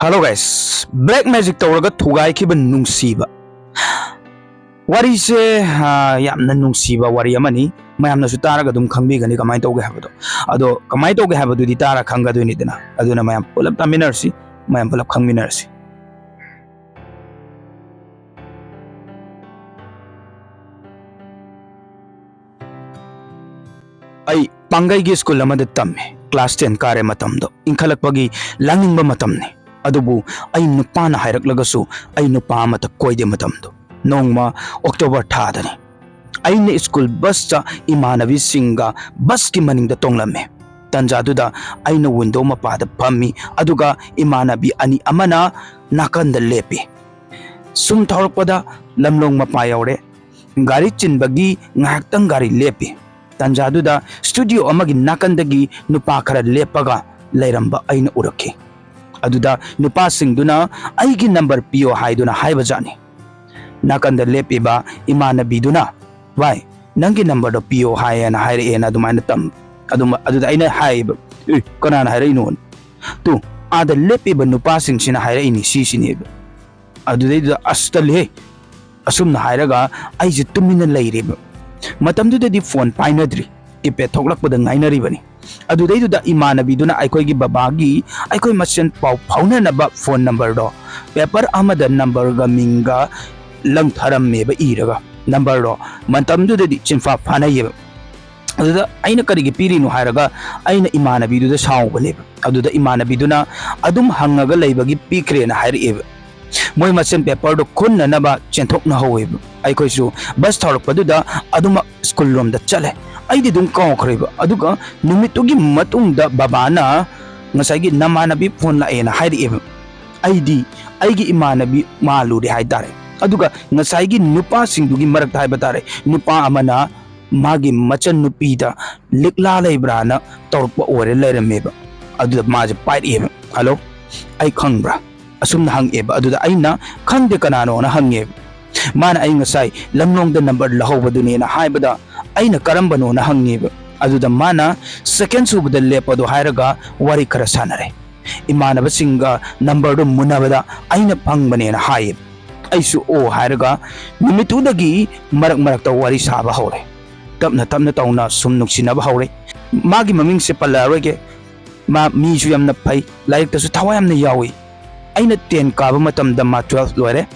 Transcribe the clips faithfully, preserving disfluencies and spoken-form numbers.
Hello guys, black magic ꯇꯧꯔꯒ ꯊꯨꯒꯥꯏꯈꯤꯕ ꯅꯨꯡꯁꯤꯕ꯫ ꯋꯥꯔꯤꯁꯦ, ꯑꯥ, ꯌꯥꯝꯅ ꯅꯨꯡꯁꯤꯕ ꯋꯥꯔꯤ ꯑꯃꯅꯤ꯫ ꯃꯌꯥꯝꯅꯁꯨ ꯇꯥꯔꯒ ꯑꯗꯨꯝ ꯈꯪꯕꯤꯒꯅꯤ ꯀꯃꯥꯏꯅ ꯇꯧꯒꯦ ꯍꯥꯏꯕꯗꯣ꯫ ꯑꯗꯣ ꯀꯃꯥꯏꯅ ꯇꯧꯒꯦ ꯍꯥꯏꯕꯗꯨꯗꯤ ꯇꯥꯔ ꯈꯪꯒꯗꯣꯏꯅꯤꯗꯅ꯫ ꯑꯗꯨꯅ ꯃꯌꯥꯝ ꯄꯨꯂꯞ ꯇꯥꯃꯤꯟꯅꯔꯁꯤ, ꯃꯌꯥꯝ ꯄꯨꯂꯞ ꯈꯪꯃꯤꯟꯅꯔꯁꯤ꯫ ꯑꯩ ꯄꯥꯡꯒꯩꯒꯤ ꯁ꯭ꯀꯨꯜ ꯑꯃꯗ ꯇꯝꯃꯤ꯫ ꯀ꯭ꯂꯥꯁ ꯇꯦꯟ ꯀꯥꯔꯦ ꯃꯇꯝꯗꯣ꯫ ꯏꯟꯈꯠꯂꯛꯄꯒꯤ ꯂꯥꯡꯅꯤꯡꯕ ꯃꯇꯝꯅꯤ꯫ ꯑꯗꯨꯕꯨ ꯑꯩ ꯅꯨꯄꯥꯅ ꯍꯥꯏꯔꯛꯂꯒꯁꯨ ꯑꯩ ꯅꯨꯄꯥ ꯑꯃꯠꯇ ꯀꯣꯏꯗꯦ ꯃꯇꯝꯗꯣ꯫ ꯅꯣꯡꯃ ꯑꯣꯛꯇꯣꯕꯔ ꯊꯥꯗꯅꯤ꯫ ꯑꯩꯅ ꯁ꯭ꯀꯨꯜ ꯕꯁꯇ ꯏꯃꯥꯟꯅꯕꯤꯁꯤꯡꯒ ꯕꯁꯀꯤ ꯃꯅꯤꯡꯗ ꯇꯣꯡꯂꯝꯃꯤ꯫ ꯇꯟꯖꯥꯗꯨꯗ ꯑꯩꯅ ꯋꯤꯟꯗꯣ ꯃꯄꯥꯗ ꯐꯝꯃꯤ, ꯑꯗꯨꯒ ꯏꯃꯥꯟꯅꯕꯤ ꯑꯅꯤ ꯑꯃꯅ ꯅꯥꯀꯟꯗ ꯂꯦꯞꯄꯤ꯫ ꯁꯨꯝ ꯊꯧꯔꯛꯄꯗ ꯂꯝꯂꯣꯡ ꯃꯄꯥ ꯌꯧꯔꯦ꯫ ꯒꯥꯔꯤ ꯆꯤꯟꯕꯒꯤ ꯉꯥꯏꯍꯥꯛꯇꯪ ꯒꯥꯔꯤ ꯂꯦꯞꯄꯤ꯫ ꯇꯟꯖꯥꯗꯨꯗ ꯁ꯭ꯇꯨꯗꯤꯑꯣ ꯑꯃꯒꯤ ꯅꯥꯀꯟꯗꯒꯤ ꯅꯨꯄꯥ ꯈꯔ ꯂꯦꯞꯄꯒ ꯂꯩꯔꯝꯕ ꯑꯩꯅ ꯎꯔꯛꯈꯤ꯫ ꯑꯗꯨꯗ ꯅꯨꯄꯥꯁꯤꯡꯗꯨꯅ ꯑꯩꯒꯤ ꯅꯝꯕꯔ ꯄꯤꯌꯣ ꯍꯥꯏꯗꯨꯅ ꯍꯥꯏꯕꯖꯥꯠꯅꯤ꯫ ꯅꯥꯀꯟꯗ ꯂꯦꯞꯄꯤꯕ ꯏꯃꯥꯟꯅꯕꯤꯗꯨꯅ, "ꯚꯥꯏ, ꯅꯪꯒꯤ ꯅꯝꯕꯔꯗꯣ ꯄꯤꯌꯣ" ꯍꯥꯏꯌꯦꯅ ꯍꯥꯏꯔꯛꯑꯦꯅ ꯑꯗꯨꯃꯥꯏꯅ ꯇꯝ-, ꯑꯗꯨꯝ, ꯑꯗꯨꯗ ꯑꯩꯅ ꯍꯥꯏꯌꯦꯕ, "ꯑꯦ, ꯀꯅꯥꯅ ꯍꯥꯏꯔꯛꯏꯅꯣ?" "ꯇꯨ, ꯑꯥꯗ ꯂꯦꯞꯄꯤꯕ ꯅꯨꯄꯥꯁꯤꯡꯁꯤꯅ ꯍꯥꯏꯔꯛꯏꯅꯤ ꯁꯤꯁꯤꯅꯦꯕ"꯫ ꯑꯗꯨꯗꯩꯗꯨꯗ, "ꯑꯁ, ꯇꯜꯂꯤꯍꯦ!" ꯑꯁꯨꯝꯅ ꯍꯥꯏꯔꯒ ꯑꯩꯁꯦ ꯇꯨꯃꯤꯟꯅ ꯂꯩꯔꯦꯕ꯫ ꯃꯇꯝꯗꯨꯗꯗꯤ ꯐꯣꯟ ꯄꯥꯏꯅꯗ꯭ꯔꯤ, ꯀꯤꯄꯦꯗ ꯊꯣꯛꯂꯛꯄꯗ ꯉꯥꯏꯅꯔꯤꯕꯅꯤ꯫ ꯑꯗꯨꯗꯩꯗꯨꯗ ꯏꯃꯥꯟꯅꯕꯤꯗꯨꯅ ꯑꯩꯈꯣꯏꯒꯤ ꯕꯕꯥꯒꯤ ꯑꯩꯈꯣꯏ ꯃꯁꯦꯟ ꯄꯥꯎ ꯐꯥꯎꯅꯅꯕ ꯐꯣꯟ ꯅꯝꯕꯔꯗꯣ ꯄꯦꯄꯔ ꯑꯃꯗ ꯅꯝꯕꯔꯒ ꯃꯤꯡꯒ ꯂꯪꯊꯔꯝꯃꯦꯕ ꯏꯔꯒ꯫ ꯅꯝꯕꯔꯗꯣ ꯃꯇꯝꯗꯨꯗꯗꯤ ꯆꯤꯟꯐꯥ ꯐꯥꯅꯩꯌꯦꯕ꯫ ꯑꯗꯨꯗ ꯑꯩꯅ ꯀꯔꯤꯒꯤ ꯄꯤꯔꯤꯅꯣ ꯍꯥꯏꯔꯒ ꯑꯩꯅ ꯏꯃꯥꯟꯅꯕꯤꯗꯨꯗ ꯁꯥꯎꯕꯅꯦꯕ꯫ ꯑꯗꯨꯗ ꯏꯃꯥꯟꯅꯕꯤꯗꯨꯅ ꯑꯗꯨꯝ ꯍꯪꯉꯒ ꯂꯩꯕꯒꯤ ꯄꯤꯈ꯭ꯔꯦꯅ ꯍꯥꯏꯔꯛꯑꯦꯕ꯫ ꯃꯣꯏ ꯃꯁꯦꯟ ꯄꯦꯄꯔꯗꯣ ꯈꯨꯟꯅꯅꯕ ꯆꯦꯟꯊꯣꯛꯅꯍꯧꯋꯦꯕ꯫ ꯑꯩꯈꯣꯏꯁꯨ ꯕꯁ ꯊꯧꯔꯛꯄꯗꯨꯗ ꯑꯗꯨꯃꯛ ꯁ꯭ꯀꯨꯜ ꯂꯣꯝꯗ ꯆꯠꯂꯦ꯫ ꯑꯩꯗꯤ ꯑꯗꯨꯝ ꯀꯥꯎꯈ꯭ꯔꯦꯕ꯫ ꯑꯗꯨꯒ ꯅꯨꯃꯤꯠꯇꯨꯒꯤ ꯃꯇꯨꯡꯗ ꯕꯕꯥꯅ ꯉꯁꯥꯏꯒꯤ ꯅꯃꯥꯟꯅꯕꯤ ꯐꯣꯟ ꯂꯥꯛꯑꯦꯅ ꯍꯥꯏꯔꯛꯑꯦꯕ꯫ ꯑꯩꯗꯤ ꯑꯩꯒꯤ ꯏꯃꯥꯟꯅꯕꯤ ꯃꯥꯜꯂꯨꯔꯦ ꯍꯥꯏꯇꯥꯔꯦ꯫ ꯑꯗꯨꯒ ꯉꯁꯥꯏꯒꯤ ꯅꯨꯄꯥꯁꯤꯡꯗꯨꯒꯤ ꯃꯔꯛꯇ ꯍꯥꯏꯕ ꯇꯥꯔꯦ, ꯅꯨꯄꯥ ꯑꯃꯅ ꯃꯥꯒꯤ ꯃꯆꯟꯅꯨꯄꯤꯗ ꯂꯤꯛꯂꯥ ꯂꯩꯕ꯭ꯔꯥꯅ ꯇꯧꯔꯛꯄ ꯑꯣꯏꯔ ꯂꯩꯔꯝꯃꯦꯕ꯫ ꯑꯗꯨꯗ ꯃꯥꯁꯦ ꯄꯥꯏꯔꯛꯑꯦꯕ, "ꯍꯜꯂꯣ, ꯑꯩ ꯈꯪꯕ꯭ꯔꯥ?" ꯑꯁꯨꯝꯅ ꯍꯪꯉꯛꯑꯦꯕ꯫ ꯑꯗꯨꯗ ꯑꯩꯅ, "ꯈꯪꯗꯦ, ꯀꯅꯥꯅꯣꯅ?" ꯍꯪꯉꯦꯕ꯫ ꯃꯥꯅ, "ꯑꯩ ꯉꯁꯥꯏ ꯂꯝꯂꯣꯡꯗ ꯅꯝꯕꯔ ꯂꯧꯍꯧꯕꯗꯨꯅꯦꯅ" ꯍꯥꯏꯕꯗ ꯑꯩꯅ, "ꯀꯔꯝꯕꯅꯣꯅ?" ꯍꯪꯉꯦꯕ꯫ ꯑꯗꯨꯗ ꯃꯥꯅ ꯁꯦꯀꯦꯟ ꯁꯨꯕꯗ ꯂꯦꯞꯄꯗꯣ ꯍꯥꯏꯔꯒ ꯋꯥꯔꯤ ꯈꯔ ꯁꯥꯟꯅꯔꯦ꯫ ꯏꯃꯥꯟꯅꯕꯁꯤꯡꯒ ꯅꯝꯕꯔꯗꯨ ꯃꯨꯟꯅꯕꯗ ꯑꯩꯅ ꯐꯪꯕꯅꯦꯅ ꯍꯥꯏꯌꯦ꯫ ꯑꯩꯁꯨ ꯑꯣ ꯍꯥꯏꯔꯒ ꯅꯨꯃꯤꯠꯇꯨꯗꯒꯤ ꯃꯔꯛ ꯃꯔꯛꯇ ꯋꯥꯔꯤ ꯁꯥꯕ ꯍꯧꯔꯦ꯫ ꯇꯞꯅ ꯇꯞꯅ ꯇꯧꯅ ꯁꯨꯝ ꯅꯨꯡꯁꯤꯅꯕ ꯍꯧꯔꯦ꯫ ꯃꯥꯒꯤ ꯃꯃꯤꯡꯁꯦ ꯄꯜꯂꯛꯑꯔꯣꯏꯒꯦ꯫ ꯃꯥ ꯃꯤꯁꯨ ꯌꯥꯝꯅ ꯐꯩ, ꯂꯥꯏꯔꯤꯛꯇꯁꯨ ꯊꯋꯥꯏ ꯌꯥꯝꯅ ꯌꯥꯎꯏ꯫ ꯑꯩꯅ ꯇꯦꯟ ꯀꯥꯕ ꯃꯇꯝꯗ ꯃꯥ ꯇꯨꯋꯦꯜꯐ ꯂꯣꯏꯔꯦ꯫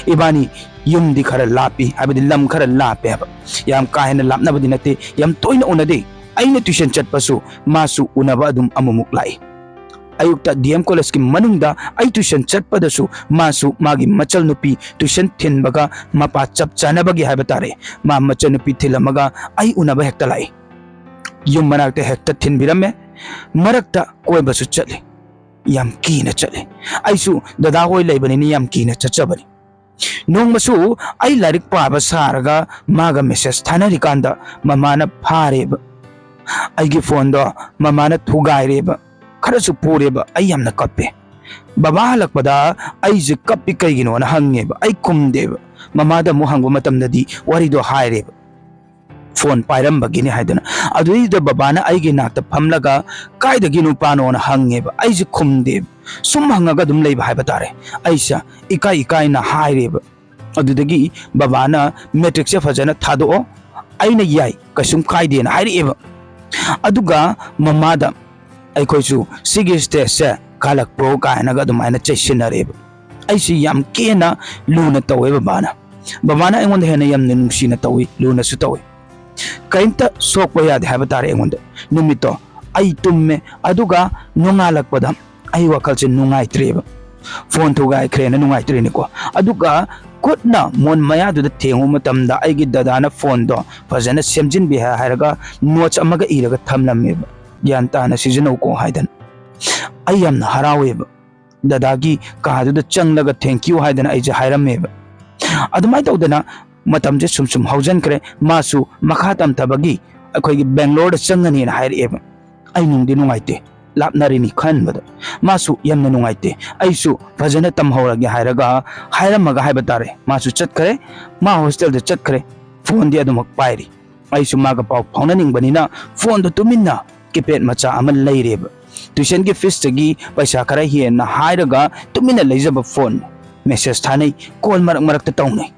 ꯏꯕꯥꯅꯤ ꯌꯨꯝꯗꯤ ꯈꯔ ꯂꯥꯞꯄꯤ, ꯍꯥꯏꯕꯗꯤ ꯂꯝ ꯈꯔ ꯂꯥꯞꯄꯦ ꯍꯥꯏꯕ꯫ ꯌꯥꯝ ꯀꯥ ꯍꯦꯟꯅ ꯂꯥꯞꯅꯕꯗꯤ ꯅꯠꯇꯦ, ꯌꯥꯝ ꯇꯣꯏꯅ ꯎꯅꯗꯦ꯫ ꯑꯩꯅ ꯇ꯭ꯌꯨꯁꯟ ꯆꯠꯄꯁꯨ ꯃꯥꯁꯨ ꯎꯅꯕ ꯑꯗꯨꯝ ꯑꯃꯨꯛꯃꯨꯛ ꯂꯥꯛꯏ꯫ ꯑꯌꯨꯛꯇ ꯗꯤ ꯑꯦꯝ ꯀꯣꯂꯦꯖꯀꯤ ꯃꯅꯨꯡꯗ ꯑꯩ ꯇ꯭ꯌꯨꯁꯟ ꯆꯠꯄꯗꯁꯨ ꯃꯥꯁꯨ ꯃꯥꯒꯤ ꯃꯆꯜꯅꯨꯄꯤ ꯇ꯭ꯌꯨꯁꯟ ꯊꯤꯟꯕꯒ ꯃꯄꯥ ꯆꯞ ꯆꯥꯅꯕꯒꯤ ꯍꯥꯏꯕ ꯇꯥꯔꯦ, ꯃꯥ ꯃꯆꯜꯅꯨꯄꯤ ꯊꯤꯜꯂꯝꯃꯒ ꯑꯩ ꯎꯅꯕ ꯍꯦꯛꯇ ꯂꯥꯛꯏ꯫ ꯌꯨꯝ ꯃꯅꯥꯛꯇ ꯍꯦꯛꯇ ꯊꯤꯟꯕꯤꯔꯝꯃꯦ꯫ ꯃꯔꯛꯇ ꯀꯣꯏꯕꯁꯨ ꯆꯠꯂꯤ꯫ ꯌꯥꯝ ꯀꯤꯅ ꯆꯠꯂꯤ꯫ ꯑꯩꯁꯨ ꯗꯗꯥ ꯍꯣꯏ ꯂꯩꯕꯅꯤꯅ ꯌꯥꯝ ꯀꯤꯅ ꯆꯠꯆꯕꯅꯤ꯫ ꯅꯣꯡꯃꯁꯨ ꯑꯩ ꯂꯥꯏꯔꯤꯛ ꯄꯥꯕ ꯁꯥꯔꯒ ꯃꯥꯒ ꯃꯦꯁꯦꯖ ꯊꯥꯅꯔꯤꯀꯥꯟꯗ ꯃꯃꯥꯅ ꯐꯥꯔꯦꯕ꯫ ꯑꯩꯒꯤ ꯐꯣꯟꯗꯣ ꯃꯃꯥꯅ ꯊꯨꯒꯥꯏꯔꯦꯕ꯫ ꯈꯔꯁꯨ ꯄꯨꯔꯦꯕ꯫ ꯑꯩ ꯌꯥꯝꯅ ꯀꯞꯄꯦ꯫ ꯕꯕꯥ ꯍꯜꯂꯛꯄꯗ ꯑꯩꯁꯦ ꯀꯞꯄꯤ ꯀꯩꯒꯤꯅꯣꯅ ꯍꯪꯉꯦꯕ꯫ ꯑꯩ ꯈꯨꯝꯗꯦꯕ꯫ ꯃꯃꯥꯗ ꯑꯃꯨꯛ ꯍꯪꯕ ꯃꯇꯝꯗꯗꯤ ꯋꯥꯔꯤꯗꯣ ꯍꯥꯏꯔꯦꯕ꯫ ꯐꯣꯟ ꯄꯥꯏꯔꯝꯕꯒꯤꯅꯤ ꯍꯥꯏꯗꯅ꯫ ꯑꯗꯨꯗꯩꯗꯨꯗ ꯕꯕꯥꯅ ꯑꯩꯒꯤ ꯅꯥꯛꯇ ꯐꯝꯂꯒ, "ꯀꯥꯏꯗꯒꯤ ꯅꯨꯄꯥꯅꯣꯅ?" ꯍꯪꯉꯦꯕ꯫ ꯑꯩꯁꯦ ꯈꯨꯝꯗꯦꯕ꯫ ꯁꯨꯝ ꯍꯪꯉꯒ ꯑꯗꯨꯝ ꯂꯩꯕ ꯍꯥꯏꯕ ꯇꯥꯔꯦ꯫ ꯑꯩꯁꯦ ꯏꯀꯥꯏ ꯏꯀꯥꯏꯅ ꯍꯥꯏꯔꯦꯕ꯫ ꯑꯗꯨꯗꯒꯤ ꯕꯕꯥꯅ, "ꯃꯦꯇ꯭ꯔꯤꯛꯁꯦ ꯐꯖꯅ ꯊꯥꯗꯣꯛꯑꯣ, ꯑꯩꯅ ꯌꯥꯏ, ꯀꯩꯁꯨꯝ ꯀꯥꯏꯗꯦꯅ" ꯍꯥꯏꯔꯛꯑꯦꯕ꯫ ꯑꯗꯨꯒ ꯃꯃꯥꯗ, "ꯑꯩꯈꯣꯏꯁꯨ ꯁꯤꯒꯤ ꯁ꯭ꯇꯦꯖꯁꯦ ꯀꯥꯜꯂꯛꯄ꯭ꯔꯣ?" ꯀꯥꯏꯅꯒ ꯑꯗꯨꯃꯥꯏꯅ ꯆꯩꯁꯤꯟꯅꯔꯛꯑꯦꯕ꯫ ꯑꯩꯁꯤ ꯌꯥꯝ ꯀꯦꯅ ꯂꯨꯅ ꯇꯧꯋꯦ ꯕꯕꯥꯅ꯫ ꯕꯕꯥꯅ ꯑꯩꯉꯣꯟꯗ ꯍꯦꯟꯅ ꯌꯥꯝꯅ ꯅꯨꯡꯁꯤꯅ ꯇꯧꯏ, ꯂꯨꯅꯁꯨ ꯇꯧꯏ꯫ ꯀꯔꯤꯝꯇ ꯁꯣꯛꯄ ꯌꯥꯗꯦ ꯍꯥꯏꯕ ꯇꯥꯔꯦ ꯑꯩꯉꯣꯟꯗ꯫ ꯅꯨꯃꯤꯠꯇꯣ ꯑꯩ ꯇꯨꯝꯃꯦ, ꯑꯗꯨꯒ ꯅꯣꯡꯉꯥꯜꯂꯛꯄꯗ ꯑꯩ ꯋꯥꯈꯜꯁꯦ ꯅꯨꯡꯉꯥꯏꯇ꯭ꯔꯦꯕ꯫ ꯐꯣꯟ ꯊꯨꯒꯥꯏꯈ꯭ꯔꯦꯅ ꯅꯨꯡꯉꯥꯏꯇ꯭ꯔꯦꯅꯦꯀꯣ꯫ ꯑꯗꯨꯒ ꯈꯨꯠꯅ ꯃꯣꯟ ꯃꯌꯥꯗꯨꯗ ꯊꯦꯡꯉꯨ ꯃꯇꯝꯗ ꯑꯩꯒꯤ ꯗꯗꯥꯅ ꯐꯣꯟꯗꯣ ꯐꯖꯅ ꯁꯦꯝꯖꯤꯟꯕꯤ ꯍꯥꯏ-, ꯍꯥꯏꯔꯒ ꯅꯣꯠꯁ ꯑꯃꯒ ꯏꯔꯒ ꯊꯝꯂꯝꯃꯦꯕ, "ꯒ꯭ꯌꯥꯟ ꯇꯥꯅ ꯁꯤꯖꯤꯟꯅꯧꯀꯣ" ꯍꯥꯏꯗꯅ꯫ ꯑꯩ ꯌꯥꯝꯅ ꯍꯔꯥꯎꯋꯦꯕ꯫ ꯗꯗꯥꯒꯤ ꯀꯥꯗꯨꯗ ꯆꯪꯂꯒ "Thank you" ꯍꯥꯏꯗꯅ ꯑꯩꯁꯦ ꯍꯥꯏꯔꯝꯃꯦꯕ꯫ ꯑꯗꯨꯃꯥꯏꯅ ꯇꯧꯗꯅ ꯃꯇꯝꯁꯦ ꯁꯨꯝ ꯁꯨꯝ ꯍꯧꯖꯤꯟꯈ꯭ꯔꯦ꯫ ꯃꯥꯁꯨ ꯃꯈꯥ ꯇꯝꯊꯕꯒꯤ ꯑꯩꯈꯣꯏꯒꯤ ꯕꯦꯡꯒ꯭ꯂꯣꯔꯗ ꯆꯪꯒꯅꯤꯅ ꯍꯥꯏꯔꯛꯑꯦꯕ꯫ ꯑꯩ ꯅꯨꯡꯗꯤ ꯅꯨꯡꯉꯥꯏꯇꯦ, ꯂꯥꯞꯅꯔꯤꯅꯤ ꯈꯟꯕꯗ꯫ ꯃꯥꯁꯨ ꯌꯥꯝꯅ ꯅꯨꯡꯉꯥꯏꯇꯦ꯫ ꯑꯩꯁꯨ ꯐꯖꯅ ꯇꯝꯍꯧꯔꯒꯦ ꯍꯥꯏꯔꯒ, ꯍꯥꯏꯔꯝꯃꯒ ꯍꯥꯏꯕ ꯇꯥꯔꯦ, ꯃꯥꯁꯨ ꯆꯠꯈ꯭ꯔꯦ꯫ ꯃꯥ ꯍꯣꯁꯇꯦꯜꯗ ꯆꯠꯈ꯭ꯔꯦ꯫ ꯐꯣꯟꯗꯤ ꯑꯗꯨꯃꯛ ꯄꯥꯏꯔꯤ꯫ ꯑꯩꯁꯨ ꯃꯥꯒ ꯄꯥꯎ ꯐꯥꯎꯅꯅꯤꯡꯕꯅꯤꯅ ꯐꯣꯟꯗꯣ ꯇꯨꯃꯤꯟꯅ ꯀꯤꯄꯦꯗ ꯃꯆꯥ ꯑꯃ ꯂꯩꯔꯦꯕ꯫ Tuition ꯒꯤ fees ꯇꯒꯤ ꯄꯩꯁꯥ ꯈꯔ ꯍꯦꯟꯅ ꯍꯥꯏꯔꯒ ꯇꯨꯃꯤꯟꯅ ꯂꯩꯖꯕ phone꯫ Message ꯊꯥꯅꯩ, call ꯃꯔꯛ ꯃꯔꯛꯇ ꯇꯧꯅꯩ꯫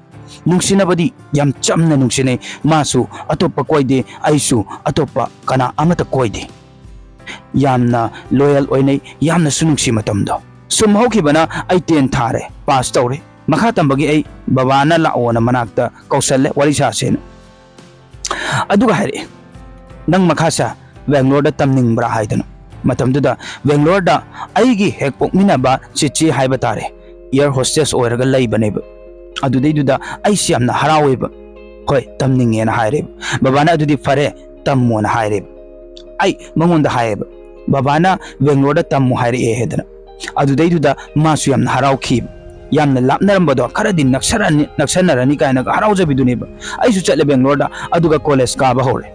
ꯅꯨꯡꯁꯤꯅꯕꯗꯤ ꯌꯥꯝ ꯆꯝꯅ ꯅꯨꯡꯁꯤꯅꯩ꯫ ꯃꯥꯁꯨ ꯑꯇꯣꯞꯄ ꯀꯣꯏꯗꯦ, ꯑꯩꯁꯨ ꯑꯇꯣꯞꯄ ꯀꯅꯥ ꯑꯃꯠꯇ ꯀꯣꯏꯗꯦ꯫ ꯌꯥꯝꯅ loyal ꯑꯣꯏꯅꯩ, ꯌꯥꯝꯅꯁꯨ ꯅꯨꯡꯁꯤ ꯃꯇꯝꯗꯣ꯫ ꯁꯨꯝ ꯍꯧꯈꯤꯕꯅ ꯑꯩ ten ꯊꯥꯔꯦ, pass ꯇꯧꯔꯦ꯫ ꯃꯈꯥ ꯇꯝꯕꯒꯤ ꯑꯩ ꯕꯕꯥꯅ ꯂꯥꯛꯑꯣꯅ ꯃꯅꯥꯛꯇ ꯀꯧꯁꯜꯂꯦ, ꯋꯥꯔꯤ ꯁꯥꯁꯦꯅ꯫ ꯑꯗꯨꯒ ꯍꯥꯏꯔꯛꯑꯦ, "ꯅꯪ ꯃꯈꯥꯁꯦ ꯕꯦꯡꯒ꯭ꯂꯣꯔꯗ ꯇꯝꯅꯤꯡꯕ꯭ꯔꯥ?" ꯍꯥꯏꯗꯅ꯫ ꯃꯇꯝꯗꯨꯗ ꯕꯦꯡꯒ꯭ꯂꯣꯔꯗ ꯑꯩꯒꯤ ꯍꯦꯛ ꯄꯣꯛꯃꯤꯟꯅꯕ ꯆꯤꯆꯦ ꯍꯥꯏꯕ ꯇꯥꯔꯦ, air hostess ꯑꯣꯏꯔꯒ ꯂꯩꯕꯅꯦꯕ꯫ ꯑꯗꯨꯗꯩꯗꯨꯗ ꯑꯩꯁꯤ ꯌꯥꯝꯅ ꯍꯔꯥꯎꯋꯦꯕ꯫ "ꯍꯣꯏ, ꯇꯝꯅꯤꯡꯉꯦꯅ" ꯍꯥꯏꯔꯦꯕ꯫ ꯕꯕꯥꯅ "ꯑꯗꯨꯗꯤ ꯐꯔꯦ, ꯇꯝꯃꯣꯅ" ꯍꯥꯏꯔꯦꯕ꯫ ꯑꯩ ꯃꯉꯣꯟꯗ ꯍꯥꯏꯌꯦꯕ, "ꯕꯕꯥꯅ ꯕꯦꯡꯒ꯭ꯂꯣꯔꯗ ꯇꯝꯃꯨ ꯍꯥꯏꯔꯛꯑꯦ" ꯍꯥꯏꯗꯅ꯫ ꯑꯗꯨꯗꯩꯗꯨꯗ ꯃꯥꯁꯨ ꯌꯥꯝꯅ ꯍꯔꯥꯎꯈꯤꯕ꯫ ꯌꯥꯝꯅ ꯂꯥꯞꯅꯔꯝꯕꯗꯣ ꯈꯔꯗꯤ ꯅꯛꯁꯔꯅꯤ-, ꯅꯛꯁꯟꯅꯔꯅꯤ ꯀꯥꯏꯅꯒ ꯍꯔꯥꯎꯖꯕꯤꯗꯨꯅꯦꯕ꯫ ꯑꯩꯁꯨ ꯆꯠꯂꯦ ꯕꯦꯡꯒ꯭ꯂꯣꯔꯗ, ꯑꯗꯨꯒ college ꯀꯥꯕ ꯍꯧꯔꯦ꯫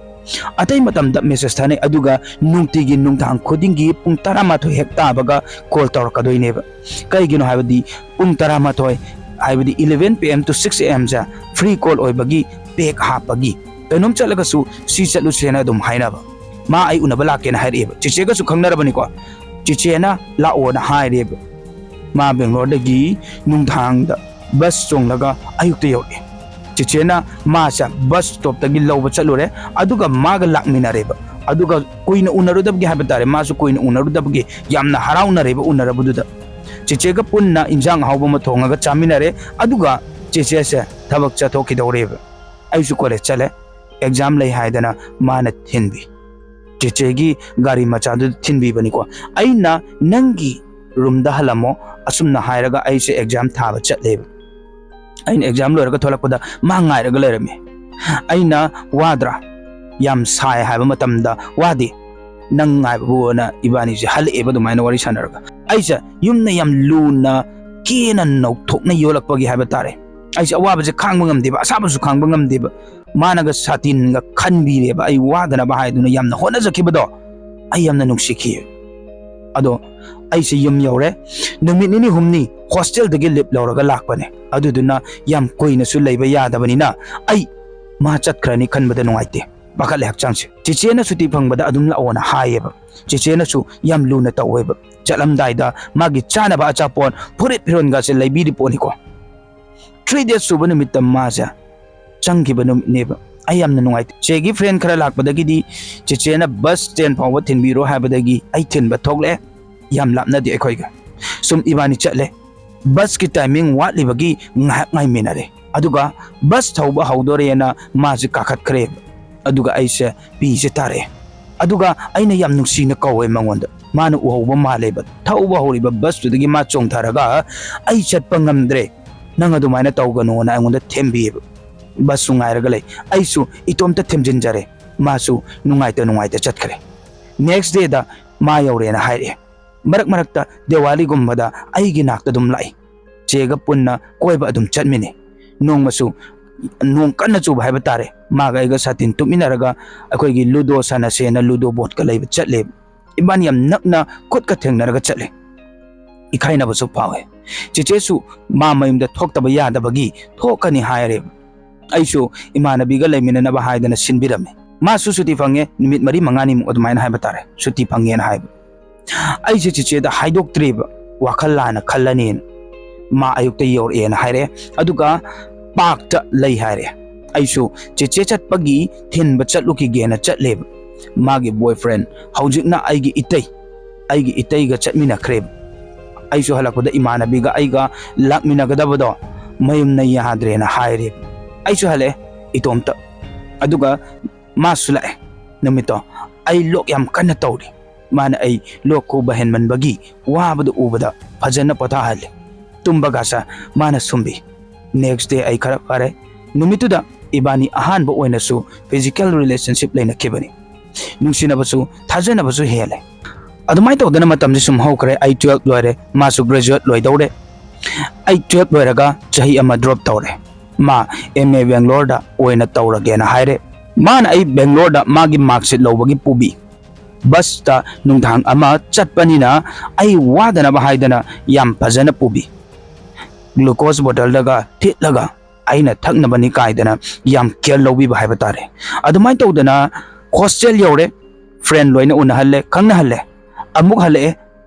ꯑꯇꯩ ꯃꯇꯝꯗ message ꯊꯥꯅꯩ, ꯑꯗꯨꯒ ꯅꯨꯡꯇꯤꯒꯤ ꯅꯨꯡꯗꯥꯡ ꯈꯨꯗꯤꯡꯒꯤ ꯄꯨꯡ ꯇꯔꯥꯃꯥꯊꯣꯏ ꯍꯦꯛ ꯇꯥꯕꯒ call ꯇꯧꯔꯛꯀꯗꯣꯏꯅꯦꯕ꯫ ꯀꯩꯒꯤꯅꯣ ꯍꯥꯏꯕꯗꯤ ꯄꯨꯡ ꯇꯔꯥꯃꯥꯊꯣꯏ, ꯍꯥꯏꯕꯗꯤ eleven P M to six A M say free call ꯑꯣꯏꯕꯒꯤ, pack ꯍꯥꯞꯄꯒꯤ, ꯀꯩꯅꯣꯝ ꯆꯠꯂꯒꯁꯨ ꯁꯤ ꯆꯠꯂꯨꯁꯦꯅ ꯑꯗꯨꯝ ꯍꯥꯏꯅꯕ꯫ ꯃꯥ ꯑꯩ ꯎꯅꯕ ꯂꯥꯛꯀꯦꯅ ꯍꯥꯏꯔꯛꯑꯦꯕ, ꯆꯤꯆꯦꯒꯁꯨ ꯈꯪꯅꯔꯕꯅꯤꯀꯣ꯫ ꯆꯤꯆꯦꯅ ꯂꯥꯛꯑꯣꯅ ꯍꯥꯏꯔꯦꯕ꯫ ꯃꯥ ꯕꯦꯡꯒ꯭ꯂꯣꯔꯗꯒꯤ ꯅꯨꯡꯗꯥꯡꯗ bus ꯇꯣꯡꯂꯒ ꯑꯌꯨꯛꯇ ꯌꯧꯔꯛꯑꯦ꯫ ꯆꯤꯆꯦꯅ ꯃꯥꯁꯦ bus stopꯇꯒꯤ ꯂꯧꯕ ꯆꯠꯂꯨꯔꯦ, ꯑꯗꯨꯒ ꯃꯥꯒ ꯂꯥꯛꯃꯤꯟꯅꯔꯦꯕ꯫ ꯑꯗꯨꯒ ꯀꯨꯏꯅ ꯎꯅꯔꯨꯗꯕꯒꯤ ꯍꯥꯏꯕ ꯇꯥꯔꯦ, ꯃꯥꯁꯨ ꯀꯨꯏꯅ ꯎꯅꯔꯨꯗꯕꯒꯤ ꯌꯥꯝꯅ ꯍꯔꯥꯎꯅꯔꯦꯕ ꯎꯅꯔꯕꯗꯨꯗ꯫ ꯆꯤꯆꯦꯒ ꯄꯨꯟꯅ ꯏꯟꯖꯥꯡ ꯑꯍꯥꯎꯕ ꯑꯃ ꯊꯣꯡꯉꯒ ꯆꯥꯃꯤꯟꯅꯔꯦ, ꯑꯗꯨꯒ ꯆꯤꯆꯦꯁꯦ ꯊꯕꯛ ꯆꯠꯊꯣꯛꯈꯤꯗꯧꯔꯦꯕ꯫ ꯑꯩꯁꯨ college ꯆꯠꯂꯦ, exam ꯂꯩ ꯍꯥꯏꯗꯅ ꯃꯥꯅ ꯊꯤꯟꯕꯤ꯫ ꯆꯦꯆꯦꯒꯤ ꯒꯥꯔꯤ ꯃꯆꯥꯗꯨꯗ ꯊꯤꯟꯕꯤꯕꯅꯤꯀꯣ꯫ ꯑꯩꯅ "ꯅꯪꯒꯤ roomꯗ ꯍꯜꯂꯝꯃꯣ", ꯑꯁꯨꯝꯅ ꯍꯥꯏꯔꯒ ꯑꯩꯁꯦ exam ꯊꯥꯕ ꯆꯠꯂꯦꯕ꯫ ꯑꯩꯅ exam ꯂꯣꯏꯔꯒ ꯊꯣꯛꯂꯛꯄꯗ ꯃꯥ ꯉꯥꯏꯔꯒ ꯂꯩꯔꯝꯃꯤ꯫ ꯑꯩꯅ "ꯋꯥꯗ꯭ꯔꯥ?" "ꯌꯥꯝ ꯁꯥꯏ" ꯍꯥꯏꯕ ꯃꯇꯝꯗ "ꯋꯥꯗꯦ, ꯅꯪ ꯉꯥꯏꯕꯕꯨꯅ" ꯏꯕꯥꯅꯤꯁꯦ ꯍꯜꯂꯛꯑꯦꯕ ꯑꯗꯨꯃꯥꯏꯅ ꯋꯥꯔꯤ ꯁꯥꯟꯅꯔꯒ꯫ ꯑꯩꯁꯦ ꯌꯨꯝꯅ ꯌꯥꯝ ꯂꯨꯅ ꯀꯦꯅ ꯅꯧꯊꯣꯛꯅ ꯌꯣꯜꯂꯛꯄꯒꯤ ꯍꯥꯏꯕ ꯇꯥꯔꯦ꯫ ꯑꯩꯁꯦ ꯑꯋꯥꯕꯁꯦ ꯈꯥꯡꯕ ꯉꯝꯗꯦꯕ, ꯑꯁꯥꯕꯁꯨ ꯈꯥꯡꯕ ꯉꯝꯗꯦꯕ꯫ ꯃꯥꯅꯒ ꯁꯥꯇꯤꯟꯒ ꯈꯟꯕꯤꯔꯦꯕ, ꯑꯩ ꯋꯥꯗꯅꯕ ꯍꯥꯏꯗꯨꯅ ꯌꯥꯝꯅ ꯍꯣꯠꯅꯖꯈꯤꯕꯗꯣ ꯑꯩ ꯌꯥꯝꯅ ꯅꯨꯡꯁꯤꯈꯤ꯫ ꯑꯗꯣ ꯑꯩꯁꯦ ꯌꯨꯝ ꯌꯧꯔꯦ꯫ ꯅꯨꯃꯤꯠ ꯅꯤꯅꯤ ꯍꯨꯝꯅꯤ hostelꯗꯒꯤ leave ꯂꯧꯔꯒ ꯂꯥꯛꯄꯅꯦ꯫ ꯑꯗꯨꯗꯨꯅ ꯌꯥꯝ ꯀꯨꯏꯅꯁꯨ ꯂꯩꯕ ꯌꯥꯗꯕꯅꯤꯅ ꯑꯩ ꯃꯥ ꯆꯠꯈ꯭ꯔꯅꯤ ꯈꯟꯕꯗ ꯅꯨꯡꯉꯥꯏꯇꯦ꯫ ꯄꯥꯈꯠꯂꯦ ꯍꯛꯆꯥꯡꯁꯦ꯫ ꯆꯦꯆꯦꯅ ꯁꯨꯇꯤ ꯐꯪꯕꯗ ꯑꯗꯨꯝ ꯂꯥꯛꯑꯣꯅ ꯍꯥꯏꯌꯦꯕ꯫ ꯆꯦꯆꯦꯅꯁꯨ ꯌꯥꯝ ꯂꯨꯅ ꯇꯧꯋꯦꯕ꯫ ꯆꯠꯂꯝꯗꯥꯏꯗ ꯃꯥꯒꯤ ꯆꯥꯅꯕ ꯑꯆꯥꯄꯣꯠ, ꯐꯨꯔꯤꯠ ꯐꯤꯔꯣꯟꯒꯁꯦ ꯂꯩꯕꯤꯔꯤ ꯄꯣꯠꯅꯤꯀꯣ꯫ Three days ꯁꯨꯕ ꯅꯨꯃꯤꯠꯇ ꯃꯥꯁꯦ ꯆꯪꯈꯤꯕ ꯅꯨꯃꯤꯠꯅꯦꯕ꯫ ꯑꯩ ꯌꯥꯝꯅ ꯅꯨꯡꯉꯥꯏꯇꯦ꯫ ꯆꯦꯒꯤ friend ꯈꯔ ꯂꯥꯛꯄꯗꯒꯤꯗꯤ ꯆꯦꯆꯦꯅ bus stand ꯐꯥꯎꯕ ꯊꯤꯟꯕꯤꯔꯣ ꯍꯥꯏꯕꯗꯒꯤ ꯑꯩ ꯊꯤꯟꯕ ꯊꯣꯛꯂꯛꯑꯦ꯫ ꯌꯥꯝ ꯂꯥꯞꯅꯗꯦ ꯑꯩꯈꯣꯏꯒ꯫ ꯁꯨꯝ ꯏꯕꯥꯅꯤ ꯆꯠꯂꯦ꯫ Busꯀꯤ timing ꯋꯥꯠꯂꯤꯕꯒꯤ ꯉꯥꯏꯍꯥꯛ ꯉꯥꯏꯃꯤꯟꯅꯔꯦ꯫ ꯑꯗꯨꯒ bus ꯊꯧꯕ ꯍꯧꯗꯣꯔꯦꯅ ꯃꯥꯁꯦ ꯀꯥꯈꯠꯈ꯭ꯔꯦ꯫ ꯑꯗꯨꯒ ꯑꯩꯁꯦ ꯄꯤꯁꯦ ꯇꯥꯔꯛꯑꯦ꯫ ꯑꯗꯨꯒ ꯑꯩꯅ ꯌꯥꯝ ꯅꯨꯡꯁꯤꯅ ꯀꯧꯋꯦ ꯃꯉꯣꯟꯗ꯫ ꯃꯥꯅ ꯎꯍꯧꯕ ꯃꯥꯜꯂꯦꯕ꯫ ꯊꯧꯕ ꯍꯧꯔꯤꯕ busꯇꯨꯗꯒꯤ ꯃꯥ ꯆꯣꯡꯊꯔꯒ, "ꯑꯩ ꯆꯠꯄ ꯉꯝꯗ꯭ꯔꯦ, ꯅꯪ ꯑꯗꯨꯃꯥꯏꯅ ꯇꯧꯒꯅꯣꯅ" ꯑꯩꯉꯣꯟꯗ ꯊꯦꯝꯕꯤꯌꯦꯕ꯫ Busꯁꯨ ꯉꯥꯏꯔꯒ ꯂꯩ꯫ ꯑꯩꯁꯨ ꯏꯇꯣꯝꯇ ꯊꯦꯝꯖꯤꯟꯖꯔꯦ꯫ ꯃꯥꯁꯨ ꯅꯨꯡꯉꯥꯏꯇ ꯅꯨꯡꯉꯥꯏꯇ ꯆꯠꯈ꯭ꯔꯦ꯫ Next dayꯗ ꯃꯥ ꯌꯧꯔꯦꯅ ꯍꯥꯏꯔꯛꯑꯦ꯫ ꯃꯔꯛ ꯃꯔꯛꯇ ꯗꯤꯋꯥꯂꯤꯒꯨꯝꯕꯗ ꯑꯩꯒꯤ ꯅꯥꯛꯇ ꯑꯗꯨꯝ ꯂꯥꯛꯏ꯫ ꯆꯦꯒ ꯄꯨꯟꯅ ꯀꯣꯏꯕ ꯑꯗꯨꯝ ꯆꯠꯃꯤꯟꯅꯩ꯫ ꯅꯣꯡꯃꯁꯨ ꯅꯣꯡ ꯀꯟꯅ ꯆꯨꯕ ꯍꯥꯏꯕ ꯇꯥꯔꯦ, ꯃꯥꯒ ꯑꯩꯒ ꯁꯥꯇꯤꯟ ꯇꯨꯞꯃꯤꯟꯅꯔꯒ ꯑꯩꯈꯣꯏꯒꯤ Ludo ꯁꯥꯟꯅꯁꯦꯅ Ludo boardꯀ ꯂꯩꯕ ꯆꯠꯂꯦ꯫ ꯏꯕꯥꯅꯤ ꯌꯥꯝ ꯅꯛꯅ ꯈꯨꯠꯀ ꯊꯦꯡꯅꯔꯒ ꯆꯠꯂꯦ꯫ ꯏꯀꯥꯏꯅꯕꯁꯨ ꯐꯥꯎꯋꯦ꯫ ꯆꯦꯆꯦꯁꯨ ꯃꯥ ꯃꯌꯨꯝꯗ ꯊꯣꯛꯇꯕ ꯌꯥꯗꯕꯒꯤ ꯊꯣꯛꯀꯅꯤ ꯍꯥꯏꯔꯦ꯫ ꯑꯩꯁꯨ ꯏꯃꯥꯟꯅꯕꯤꯒ ꯂꯩꯃꯤꯟꯅꯅꯕ ꯍꯥꯏꯗꯅ ꯁꯤꯟꯕꯤꯔꯝꯃꯦ꯫ ꯃꯥꯁꯨ ꯁꯨꯇꯤ ꯐꯪꯉꯦ, ꯅꯨꯃꯤꯠ ꯃꯔꯤ ꯃꯉꯥꯅꯤꯃꯨꯛ ꯑꯗꯨꯃꯥꯏꯅ ꯍꯥꯏꯕ ꯇꯥꯔꯦ, ꯁꯨꯇꯤ ꯐꯪꯉꯦꯅ ꯍꯥꯏꯕ꯫ ꯑꯩꯁꯦ ꯆꯦꯆꯦꯗ ꯍꯥꯏꯗꯣꯛꯇ꯭ꯔꯤꯕ, ꯋꯥꯈꯜ ꯂꯥꯟꯅ ꯈꯜꯂꯅꯤꯅ꯫ ꯃꯥ ꯑꯌꯨꯛꯇ ꯌꯧꯔꯛꯑꯦꯅ ꯍꯥꯏꯔꯦ, ꯑꯗꯨꯒ parkꯇ ꯂꯩ ꯍꯥꯏꯔꯦ꯫ ꯑꯩꯁꯨ ꯆꯦꯆꯦ ꯆꯠꯄꯒꯤ ꯊꯤꯟꯕ ꯆꯠꯂꯨꯈꯤꯒꯦꯅ ꯆꯠꯂꯦꯕ꯫ ꯃꯥꯒꯤ boyfriend, ꯍꯧꯖꯤꯛꯅ ꯑꯩꯒꯤ ꯏꯇꯩ, ꯑꯩꯒꯤ ꯏꯇꯩꯒ ꯆꯠꯃꯤꯟꯅꯈ꯭ꯔꯦꯕ꯫ ꯑꯩꯁꯨ ꯍꯜꯂꯛꯄꯗ ꯏꯃꯥꯟꯅꯕꯤꯒ ꯑꯩꯒ ꯂꯥꯛꯃꯤꯟꯅꯒꯗꯕꯗꯣ ꯃꯌꯨꯝꯅ ꯌꯥꯗ꯭ꯔꯦꯅ ꯍꯥꯏꯔꯦꯕ꯫ ꯑꯩꯁꯨ ꯍꯜꯂꯛꯑꯦ ꯏꯇꯣꯝꯇ꯫ ꯑꯗꯨꯒ ꯃꯥꯁꯨ ꯂꯥꯛꯑꯦ ꯅꯨꯃꯤꯠꯇꯣ꯫ ꯑꯩ ꯂꯣꯛ ꯌꯥꯝ ꯀꯟꯅ ꯇꯧꯔꯤ꯫ ꯃꯥꯅ ꯑꯩ ꯂꯣꯛ ꯈꯨꯕ ꯍꯦꯟꯃꯟꯕꯒꯤ ꯋꯥꯕꯗꯨ ꯎꯕꯗ ꯐꯖꯅ ꯄꯣꯊꯥꯍꯜꯂꯦ꯫ ꯇꯨꯝꯕꯒꯁ ꯃꯥꯅ ꯁꯨꯝꯕꯤ꯫ Next day ꯑꯩ ꯈꯔ ꯐꯔꯦ꯫ ꯅꯨꯃꯤꯠꯇꯨꯗ ꯏꯕꯥꯅꯤ ꯑꯍꯥꯟꯕ ꯑꯣꯏꯅꯁꯨ physical relationship ꯂꯩꯅꯈꯤꯕꯅꯤ꯫ ꯅꯨꯡꯁꯤꯅꯕꯁꯨ ꯊꯥꯖꯅꯕꯁꯨ ꯍꯦꯜꯂꯦ꯫ ꯑꯗꯨꯃꯥꯏꯅ ꯇꯧꯗꯅ ꯃꯇꯝꯁꯦ ꯁꯨꯝ ꯍꯧꯈ꯭ꯔꯦ꯫ ꯑꯩ twelve ꯂꯣꯏꯔꯦ, ꯃꯥꯁꯨ graduate ꯂꯣꯏꯗꯧꯔꯦ꯫ ꯑꯩ twelve ꯂꯣꯏꯔꯒ ꯆꯍꯤ ꯑꯃ drop ꯇꯧꯔꯦ꯫ ꯃꯥ M A Bangaloreꯗ ꯑꯣꯏꯅ ꯇꯧꯔꯒꯦꯅ ꯍꯥꯏꯔꯦ꯫ ꯃꯥꯅ ꯑꯩ Bangaloreꯗ ꯃꯥꯒꯤ mark sheet ꯂꯧꯕꯒꯤ ꯄꯨꯕꯤ꯫ Busꯇ ꯅꯨꯡꯗꯥꯡ ꯑꯃ ꯆꯠꯄꯅꯤꯅ ꯑꯩ ꯋꯥꯗꯅꯕ ꯍꯥꯏꯗꯅ ꯌꯥꯝ ꯐꯖꯅ ꯄꯨꯕꯤ꯫ Glucose bottleꯗꯒ ꯊꯤꯠꯂꯒ ꯑꯩꯅ ꯊꯛꯅꯕꯅꯤ ꯀꯥꯏꯗꯅ ꯌꯥꯝ ꯀꯦꯌꯔ ꯂꯧꯕꯤꯕ ꯍꯥꯏꯕ ꯇꯥꯔꯦ꯫ ꯑꯗꯨꯃꯥꯏꯅ ꯇꯧꯗꯅ ꯍꯣꯁꯇꯦꯜ ꯌꯧꯔꯦ, ꯐ꯭ꯔꯦꯟ ꯂꯣꯏꯅ ꯎꯅꯍꯜꯂꯦ, ꯈꯪꯅꯍꯜꯂꯦ꯫ ꯑꯃꯨꯛ ꯍꯜꯂꯛꯑꯦ,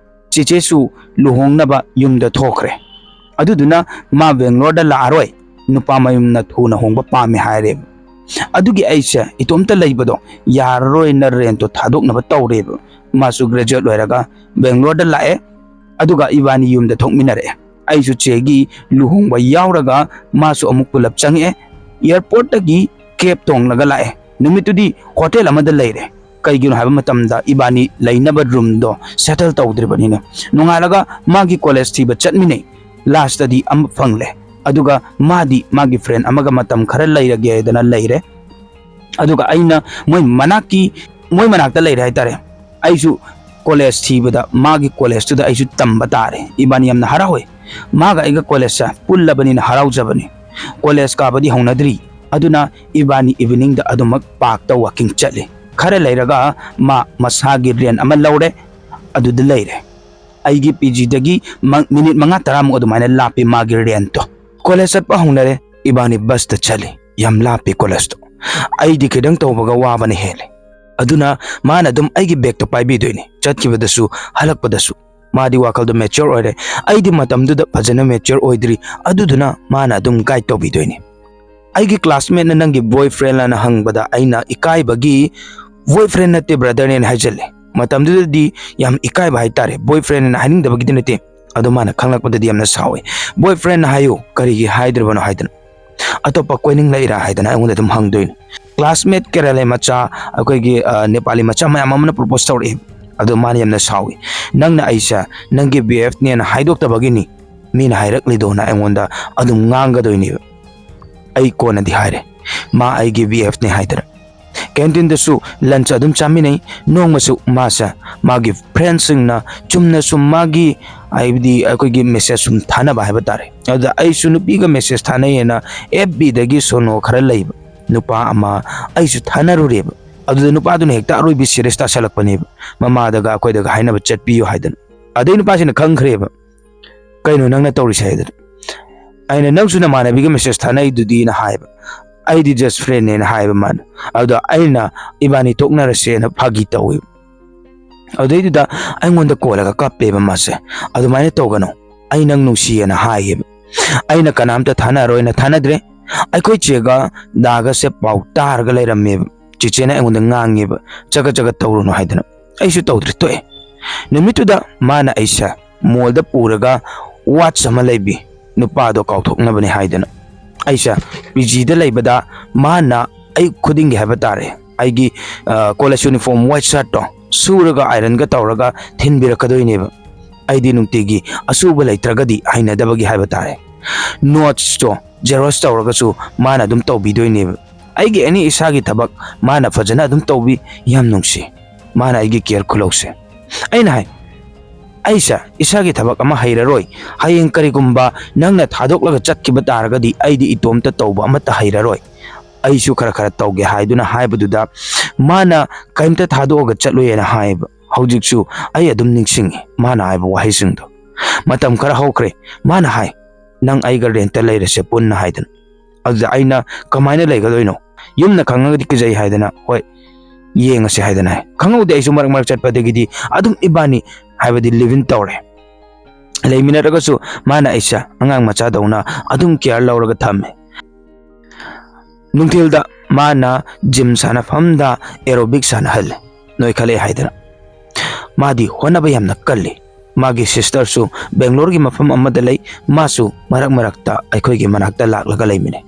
ꯆꯦꯆꯦꯁꯨ ꯂꯨꯍꯣꯡꯅꯕ ꯌꯨꯝꯗ ꯊꯣꯛꯈ꯭ꯔꯦ꯫ ꯑꯗꯨꯗꯨꯅ ꯃꯥ ꯕꯦꯡꯒ꯭ꯂꯣꯔꯗ ꯂꯥꯛꯑꯔꯣꯏ, ꯅꯨꯄꯥ ꯃꯌꯨꯝꯅ ꯊꯨꯅ ꯍꯣꯡꯕ ꯄꯥꯝꯃꯦ ꯍꯥꯏꯔꯦꯕ꯫ ꯑꯗꯨꯒꯤ ꯑꯩꯁꯦ ꯏꯇꯣꯝꯇ ꯂꯩꯕꯗꯣ ꯌꯥꯔꯔꯣꯏꯅ ꯔꯦꯟꯇꯣ ꯊꯥꯗꯣꯛꯅꯕ ꯇꯧꯔꯦꯕ꯫ ꯃꯥꯁꯨ ꯒ꯭ꯔꯦꯖꯨꯑꯦꯠ ꯂꯣꯏꯔꯒ ꯕꯦꯡꯒ꯭ꯂꯣꯔꯗ ꯂꯥꯛꯑꯦ, ꯑꯗꯨꯒ ꯏꯕꯥꯅꯤ ꯌꯨꯝꯗ ꯊꯣꯛꯃꯤꯟꯅꯔꯛꯑꯦ꯫ ꯑꯩꯁꯨ ꯆꯦꯒꯤ ꯂꯨꯍꯣꯡꯕ ꯌꯥꯎꯔꯒ ꯃꯥꯁꯨ ꯑꯃꯨꯛ ꯄꯨꯂꯞ ꯆꯪꯉꯛꯑꯦ꯫ ꯑꯦꯌꯥꯔꯄꯣꯔꯠꯇꯒꯤ ꯀꯦꯕ ꯇꯣꯡꯂꯒ ꯂꯥꯛꯑꯦ꯫ ꯅꯨꯃꯤꯠꯇꯨꯗꯤ ꯍꯣꯇꯦꯜ ꯑꯃꯗ ꯂꯩꯔꯦ꯫ ꯀꯩꯒꯤꯅꯣ ꯍꯥꯏꯕ ꯃꯇꯝꯗ ꯏꯕꯥꯅꯤ ꯂꯩꯅꯕ ꯔꯨꯝꯗꯣ ꯁꯦꯇꯜ ꯇꯧꯗ꯭ꯔꯤꯕꯅꯤꯅ꯫ ꯅꯣꯡꯉꯥꯜꯂꯒ ꯃꯥꯒꯤ ꯀꯣꯂꯦꯖ ꯊꯤꯕ ꯆꯠꯃꯤꯟꯅꯩ꯫ ꯂꯥꯁꯇꯗꯤ ꯑꯃ ꯐꯪꯂꯦ꯫ ꯑꯗꯨꯒ ꯃꯥꯗꯤ ꯃꯥꯒꯤ ꯐ꯭ꯔꯦꯟ ꯑꯃꯒ ꯃꯇꯝ ꯈꯔ ꯂꯩꯔꯒꯦ ꯍꯥꯏꯗꯅ ꯂꯩꯔꯦ꯫ ꯑꯗꯨꯒ ꯑꯩꯅ ꯃꯣꯏ ꯃꯅꯥꯛꯀꯤ, ꯃꯣꯏ ꯃꯅꯥꯛꯇ ꯂꯩꯔꯦ ꯍꯥꯏꯇꯥꯔꯦ꯫ ꯑꯩꯁꯨ ꯀꯣꯂꯦꯖ ꯊꯤꯕꯗ ꯃꯥꯒꯤ ꯀꯣꯂꯦꯖꯇꯨꯗ ꯑꯩꯁꯨ ꯇꯝꯕ ꯇꯥꯔꯦ꯫ ꯏꯕꯥꯅꯤ ꯌꯥꯝꯅ ꯍꯔꯥꯎꯋꯦ꯫ ꯃꯥꯒ ꯑꯩꯒ ꯀꯣꯂꯦꯖꯁꯦ ꯄꯨꯜꯂꯕꯅꯤꯅ ꯍꯔꯥꯎꯖꯕꯅꯤ꯫ ꯀꯣꯂꯦꯖ ꯀꯥꯕꯗꯤ ꯍꯧꯅꯗ꯭ꯔꯤ꯫ ꯑꯗꯨꯅ ꯏꯕꯥꯅꯤ ꯏꯚꯤꯅꯤꯡꯗ ꯑꯗꯨꯃꯛ ꯄꯥꯔꯛꯇ ꯋꯥꯀꯤꯡ ꯆꯠꯂꯤ꯫ ꯈꯔ ꯂꯩꯔꯒ ꯃꯥ ꯃꯁꯥꯒꯤ ꯔꯦꯟ ꯑꯃ ꯂꯧꯔꯦ, ꯑꯗꯨꯗ ꯂꯩꯔꯦ꯫ ꯑꯩꯒꯤ ꯄꯤ ꯖꯤꯗꯒꯤ ꯃ-, ꯃꯤꯅꯤꯠ ꯃꯉꯥ ꯇꯔꯥꯃꯨꯛ ꯑꯗꯨꯃꯥꯏꯅ ꯂꯥꯞꯄꯤ ꯃꯥꯒꯤ ꯔꯦꯟꯠꯇꯣ꯫ ꯀꯣꯂꯦꯖ ꯆꯠꯄ ꯍꯧꯅꯔꯦ, ꯏꯕꯥꯅꯤ ꯕꯁꯇ ꯆꯠꯂꯤ꯫ ꯌꯥꯝ ꯂꯥꯞꯄꯤ ꯀꯣꯂꯦꯖꯇꯣ꯫ ꯑꯩꯗꯤ ꯈꯤꯇꯪ ꯇꯧꯕꯒ ꯋꯥꯕꯅ ꯍꯦꯜꯂꯦ꯫ ꯑꯗꯨꯅ ꯃꯥꯅ ꯑꯗꯨꯝ ꯑꯩꯒꯤ ꯕꯦꯒꯇꯣ ꯄꯥꯏꯕꯤꯗꯣꯏꯅꯤ, ꯆꯠꯈꯤꯕꯗꯁꯨ ꯍꯜꯂꯛꯄꯗꯁꯨ꯫ ꯃꯥꯗꯤ ꯋꯥꯈꯜꯗꯣ ꯃꯦꯆ꯭ꯌꯣꯔ ꯑꯣꯏꯔꯦ, ꯑꯩꯗꯤ ꯃꯇꯝꯗꯨꯗ ꯐꯖꯅ ꯃꯦꯆ꯭ꯌꯣꯔ ꯑꯣꯏꯗ꯭ꯔꯤ꯫ ꯑꯗꯨꯗꯨꯅ ꯃꯥꯅ ꯑꯗꯨꯝ ꯒꯥꯏꯗ ꯇꯧꯕꯤꯗꯣꯏꯅꯤ꯫ ꯑꯩꯒꯤ ꯀ꯭ꯂꯥꯁꯃꯦꯠꯅ ꯅꯪꯒꯤ ꯕꯣꯏ ꯐ꯭ꯔꯦꯟꯂꯅ ꯍꯪꯕꯗ ꯑꯩꯅ ꯏꯀꯥꯏꯕꯒꯤ ꯕꯣꯏ ꯐ꯭ꯔꯦꯟ ꯅꯠꯇꯦ, ꯕ꯭ꯔꯗꯔꯅꯦꯅ ꯍꯥꯏꯖꯜꯂꯦ꯫ ꯃꯇꯝꯗꯨꯗꯗꯤ ꯌꯥꯝ ꯏꯀꯥꯏꯕ ꯍꯥꯏꯇꯥꯔꯦ, ꯕꯣꯏ ꯐ꯭ꯔꯦꯟꯅ ꯍꯥꯏꯅꯤꯡꯗꯕꯒꯤꯗꯤ ꯅꯠꯇꯦ꯫ ꯑꯗꯣ ꯃꯥꯅ ꯈꯪꯂꯛꯄꯗꯗꯤ ꯌꯥꯝꯅ ꯁꯥꯎꯋꯦ꯫ ꯕꯣꯏ ꯐ꯭ꯔꯦꯟꯅ ꯍꯥꯏꯌꯨ, ꯀꯔꯤꯒꯤ ꯍꯥꯏꯗ꯭ꯔꯤꯕꯅꯣ ꯍꯥꯏꯗꯅ꯫ ꯑꯇꯣꯞꯄ ꯀꯣꯏꯅꯤꯡꯂꯛꯏꯔꯥ ꯍꯥꯏꯗꯅ ꯑꯩꯉꯣꯟꯗ ꯑꯗꯨꯝ ꯍꯪꯗꯣꯏꯅꯤ꯫ ꯀ꯭ꯂꯥꯁꯃꯦꯠ ꯀꯦꯔꯂꯦ ꯃꯆꯥ, ꯑꯩꯈꯣꯏꯒꯤ, ꯑ, ꯅꯦꯄꯥꯂꯤ ꯃꯆꯥ ꯃꯌꯥꯝ ꯑꯃꯅ ꯄ꯭ꯔꯣꯄꯣꯁ ꯇꯧꯔꯛꯑꯦ꯫ ꯑꯗꯣ ꯃꯥꯅ ꯌꯥꯝꯅ ꯁꯥꯎꯋꯤ꯫ "ꯅꯪꯅ ꯑꯩꯁꯦ ꯅꯪꯒꯤ ꯕꯤ ꯑꯦꯐꯅꯦꯅ ꯍꯥꯏꯗꯣꯛꯇꯕꯒꯤꯅꯤ ꯃꯤꯅ ꯍꯥꯏꯔꯛꯂꯤꯗꯣꯅ" ꯑꯩꯉꯣꯟꯗ ꯑꯗꯨꯝ ꯉꯥꯡꯒꯗꯣꯏꯅꯦꯕ꯫ ꯑꯩ ꯀꯣꯟꯅꯗꯤ ꯍꯥꯏꯔꯦ, ꯃꯥ ꯑꯩꯒꯤ ꯕꯤ ꯑꯦꯐꯅꯦ ꯍꯥꯏꯗꯅ꯫ ꯀꯦꯟꯇꯤꯟꯗꯁꯨ ꯂꯟꯆ ꯑꯗꯨꯝ ꯆꯥꯃꯤꯟꯅꯩ꯫ ꯅꯣꯡꯃꯁꯨ ꯃꯥꯁꯦ ꯃꯥꯒꯤ ꯐ꯭ꯔꯦꯟꯁꯤꯡꯅ ꯆꯨꯝꯅ ꯁꯨꯝ ꯃꯥꯒꯤ, ꯍꯥꯏꯕꯗꯤ ꯑꯩꯈꯣꯏꯒꯤ ꯃꯦꯁꯦꯖ ꯁꯨꯝ ꯊꯥꯅꯕ ꯍꯥꯏꯕ ꯇꯥꯔꯦ꯫ ꯑꯗꯨꯗ ꯑꯩꯁꯨ ꯅꯨꯄꯤꯒ ꯃꯦꯁꯦꯖ ꯊꯥꯅꯩꯌꯦꯅ ꯑꯦꯐ ꯕꯤꯗꯒꯤ ꯁꯣꯅꯣ ꯈꯔ ꯂꯩꯕ ꯅꯨꯄꯥ ꯑꯃ ꯑꯩꯁꯨ ꯊꯥꯅꯔꯨꯔꯦꯕ꯫ ꯑꯗꯨꯗ ꯅꯨꯄꯥꯗꯨꯅ ꯍꯦꯛꯇ ꯑꯔꯣꯏꯕꯤ ꯁꯤꯔꯤꯌꯁ ꯇꯥꯁꯜꯂꯛꯄꯅꯦꯕ꯫ ꯃꯃꯥꯗꯒ ꯑꯩꯈꯣꯏꯗꯒ ꯍꯥꯏꯅꯕ ꯆꯠꯄꯤꯌꯨ ꯍꯥꯏꯗꯅ꯫ ꯑꯗꯩ ꯅꯨꯄꯥꯁꯤꯅ ꯈꯪꯈ꯭ꯔꯦꯕ, "ꯀꯩꯅꯣ ꯅꯪꯅ ꯇꯧꯔꯤꯁꯦ?" ꯍꯥꯏꯗꯅ꯫ ꯑꯩꯅ, "ꯅꯪꯁꯨ ꯅꯃꯥꯟꯅꯕꯤꯒ ꯃꯦꯁꯦꯖ ꯊꯥꯅꯩꯗꯨꯗꯤꯅ" ꯍꯥꯏꯕ꯫ "ꯑꯩꯗꯤ ꯖꯁ ꯐ꯭ꯔꯦꯟꯅꯦꯅ" ꯍꯥꯏꯕ ꯃꯥꯅ꯫ ꯑꯗꯨꯗ ꯑꯩꯅ, "ꯏꯕꯥꯅꯤ ꯇꯣꯛꯅꯔꯁꯦꯅ" ꯐꯥꯒꯤ ꯇꯧꯋꯦꯕ꯫ ꯑꯗꯨꯗꯩꯗꯨꯗ ꯑꯩꯉꯣꯟꯗ ꯀꯣꯜꯂꯒ ꯀꯞꯄꯦꯕ ꯃꯥꯁꯦ꯫ "ꯑꯗꯨꯃꯥꯏꯅ ꯇꯧꯒꯅꯨ, ꯑꯩ ꯅꯪ ꯅꯨꯡꯁꯤꯌꯦꯅ" ꯍꯥꯏꯌꯦꯕ꯫ ꯑꯩꯅ ꯀꯅꯥꯝꯇ ꯊꯥꯅꯔꯣꯏꯅ ꯊꯥꯅꯗ꯭ꯔꯦ꯫ ꯑꯩꯈꯣꯏ ꯆꯦꯒ ꯗꯥꯒꯁꯦ ꯄꯥꯎ ꯇꯥꯔꯒ ꯂꯩꯔꯝꯃꯦꯕ꯫ ꯆꯦꯆꯦꯅ ꯑꯩꯉꯣꯟꯗ ꯉꯥꯡꯉꯦꯕ, "ꯆꯒꯠ ꯆꯒꯠ ꯇꯧꯔꯨꯅꯨ" ꯍꯥꯏꯗꯅ꯫ ꯑꯩꯁꯨ ꯇꯧꯗ꯭ꯔꯦ, ꯇꯣꯛꯑꯦ꯫ ꯅꯨꯃꯤꯠꯇꯨꯗ ꯃꯥꯅ ꯑꯩꯁꯦ ꯃꯣꯜꯗ ꯄꯨꯔꯒ ꯋꯥꯠꯆ ꯑꯃ ꯂꯩꯕꯤ, ꯅꯨꯄꯥꯗꯣ ꯀꯥꯎꯊꯣꯛꯅꯕꯅꯦ ꯍꯥꯏꯗꯅ꯫ ꯑꯩꯁꯦ ꯄꯤ ꯖꯤꯗ ꯂꯩꯕꯗ ꯃꯥꯅ ꯑꯌꯨꯛ ꯈꯨꯗꯤꯡꯒꯤ ꯍꯥꯏꯕ ꯇꯥꯔꯦ, ꯑꯩꯒꯤ, ꯑ, ꯀꯣꯂꯦꯖ ꯌꯨꯅꯤꯐꯣꯔꯝ ꯋꯥꯏꯠ ꯁꯔꯠꯇꯣ ꯁꯨꯔꯒ ꯑꯥꯏꯔꯟꯒ ꯇꯧꯔꯒ ꯊꯤꯟꯕꯤꯔꯛꯀꯗꯣꯏꯅꯦꯕ꯫ ꯑꯩꯗꯤ ꯅꯨꯡꯇꯤꯒꯤ ꯑꯁꯨꯕ ꯂꯩꯇ꯭ꯔꯒꯗꯤ ꯍꯩꯅꯗꯕꯒꯤ ꯍꯥꯏꯕ ꯇꯥꯔꯦ꯫ ꯅꯣꯠꯁꯇꯣ ꯖꯦꯔꯣꯛꯁ ꯇꯧꯔꯒꯁꯨ ꯃꯥꯅ ꯑꯗꯨꯝ ꯇꯧꯕꯤꯗꯣꯏꯅꯦꯕ꯫ ꯑꯩꯒꯤ ꯑꯦꯅꯤ ꯏꯁꯥꯒꯤ ꯊꯕꯛ ꯃꯥꯅ ꯐꯖꯅ ꯑꯗꯨꯝ ꯇꯧꯕꯤ꯫ ꯌꯥꯝ ꯅꯨꯡꯁꯤ ꯃꯥꯅ ꯑꯩꯒꯤ ꯀꯦꯌꯔ ꯈꯨꯂꯧꯁꯦ꯫ ꯑꯩꯅ ꯍꯥꯏ, "ꯑꯩꯁꯦ ꯏꯁꯥꯒꯤ ꯊꯕꯛ ꯑꯃ ꯍꯩꯔꯔꯣꯏ, ꯍꯌꯦꯡ ꯀꯔꯤꯒꯨꯝꯕ ꯅꯪꯅ ꯊꯥꯗꯣꯛꯂꯒ ꯆꯠꯈꯤꯕ ꯇꯥꯔꯒꯗꯤ ꯑꯩꯗꯤ ꯏꯇꯣꯝꯇ ꯇꯧꯕ ꯑꯃꯠꯇ ꯍꯩꯔꯔꯣꯏ, ꯑꯩꯁꯨ ꯈꯔ ꯈꯔ ꯇꯧꯒꯦ" ꯍꯥꯏꯗꯨꯅ ꯍꯥꯏꯕꯗꯨꯗ ꯃꯥꯅ, "ꯀꯔꯤꯝꯇ ꯊꯥꯗꯣꯛꯑꯒ ꯆꯠꯂꯨꯌꯦꯅ" ꯍꯥꯏꯌꯦꯕ꯫ ꯍꯧꯖꯤꯛꯁꯨ ꯑꯩ ꯑꯗꯨꯝ ꯅꯤꯡꯁꯤꯡꯉꯤ ꯃꯥꯅ ꯍꯥꯏꯕ ꯋꯥꯍꯩꯁꯤꯡꯗꯣ꯫ ꯃꯇꯝ ꯈꯔ ꯍꯧꯈ꯭ꯔꯦ, ꯃꯥꯅ ꯍꯥꯏ, "ꯅꯪ ꯑꯩꯒ ꯔꯦꯟꯠꯇ ꯂꯩꯔꯁꯦ ꯄꯨꯟꯅ" ꯍꯥꯏꯗꯅ꯫ ꯑꯗꯨꯗ ꯑꯩꯅ, "ꯀꯃꯥꯏꯅ ꯂꯩꯒꯗꯣꯏꯅꯣ? ꯌꯨꯝꯅ ꯈꯪꯉꯒꯗꯤ ꯀꯤꯖꯩ" ꯍꯥꯏꯗꯅ, "ꯍꯣꯏ, ꯌꯦꯡꯉꯁꯦ" ꯍꯥꯏꯗꯅ ꯍꯥꯏ꯫ ꯈꯪꯍꯧꯗꯦ, ꯑꯩꯁꯨ ꯃꯔꯛ ꯃꯔꯛ ꯆꯠꯄꯗꯒꯤꯗꯤ ꯑꯗꯨꯝ ꯏꯕꯥꯅꯤ ꯍꯥꯏꯕꯗꯤ ꯂꯤꯚ ꯏꯟ ꯇꯧꯔꯦ꯫ ꯂꯩꯃꯤꯟꯅꯔꯒꯁꯨ ꯃꯥꯅ ꯑꯩꯁꯦ ꯑꯉꯥꯡ ꯃꯆꯥꯗꯧꯅ ꯑꯗꯨꯝ ꯀꯦꯌꯔ ꯂꯧꯔꯒ ꯊꯝꯃꯦ꯫ ꯅꯨꯡꯊꯤꯜꯗ ꯃꯥꯅ ꯖꯤꯝ ꯁꯥꯟꯅꯐꯝꯗ ꯑꯦꯔꯣꯕꯤꯛ ꯁꯥꯟꯅꯍꯜꯂꯦ, ꯅꯣꯏꯈꯠꯂꯦ ꯍꯥꯏꯗꯅ꯫ ꯃꯥꯗꯤ ꯍꯣꯠꯅꯕ ꯌꯥꯝꯅ ꯀꯜꯂꯤ꯫ ꯃꯥꯒꯤ ꯁꯤꯁꯇꯔꯁꯨ ꯕꯦꯡꯒ꯭ꯂꯣꯔꯒꯤ ꯃꯐꯝ ꯑꯃꯗ ꯂꯩ, ꯃꯥꯁꯨ ꯃꯔꯛ ꯃꯔꯛꯇ ꯑꯩꯈꯣꯏꯒꯤ ꯃꯅꯥꯛꯇ ꯂꯥꯛꯂꯒ ꯂꯩꯃꯤꯟꯅꯩ꯫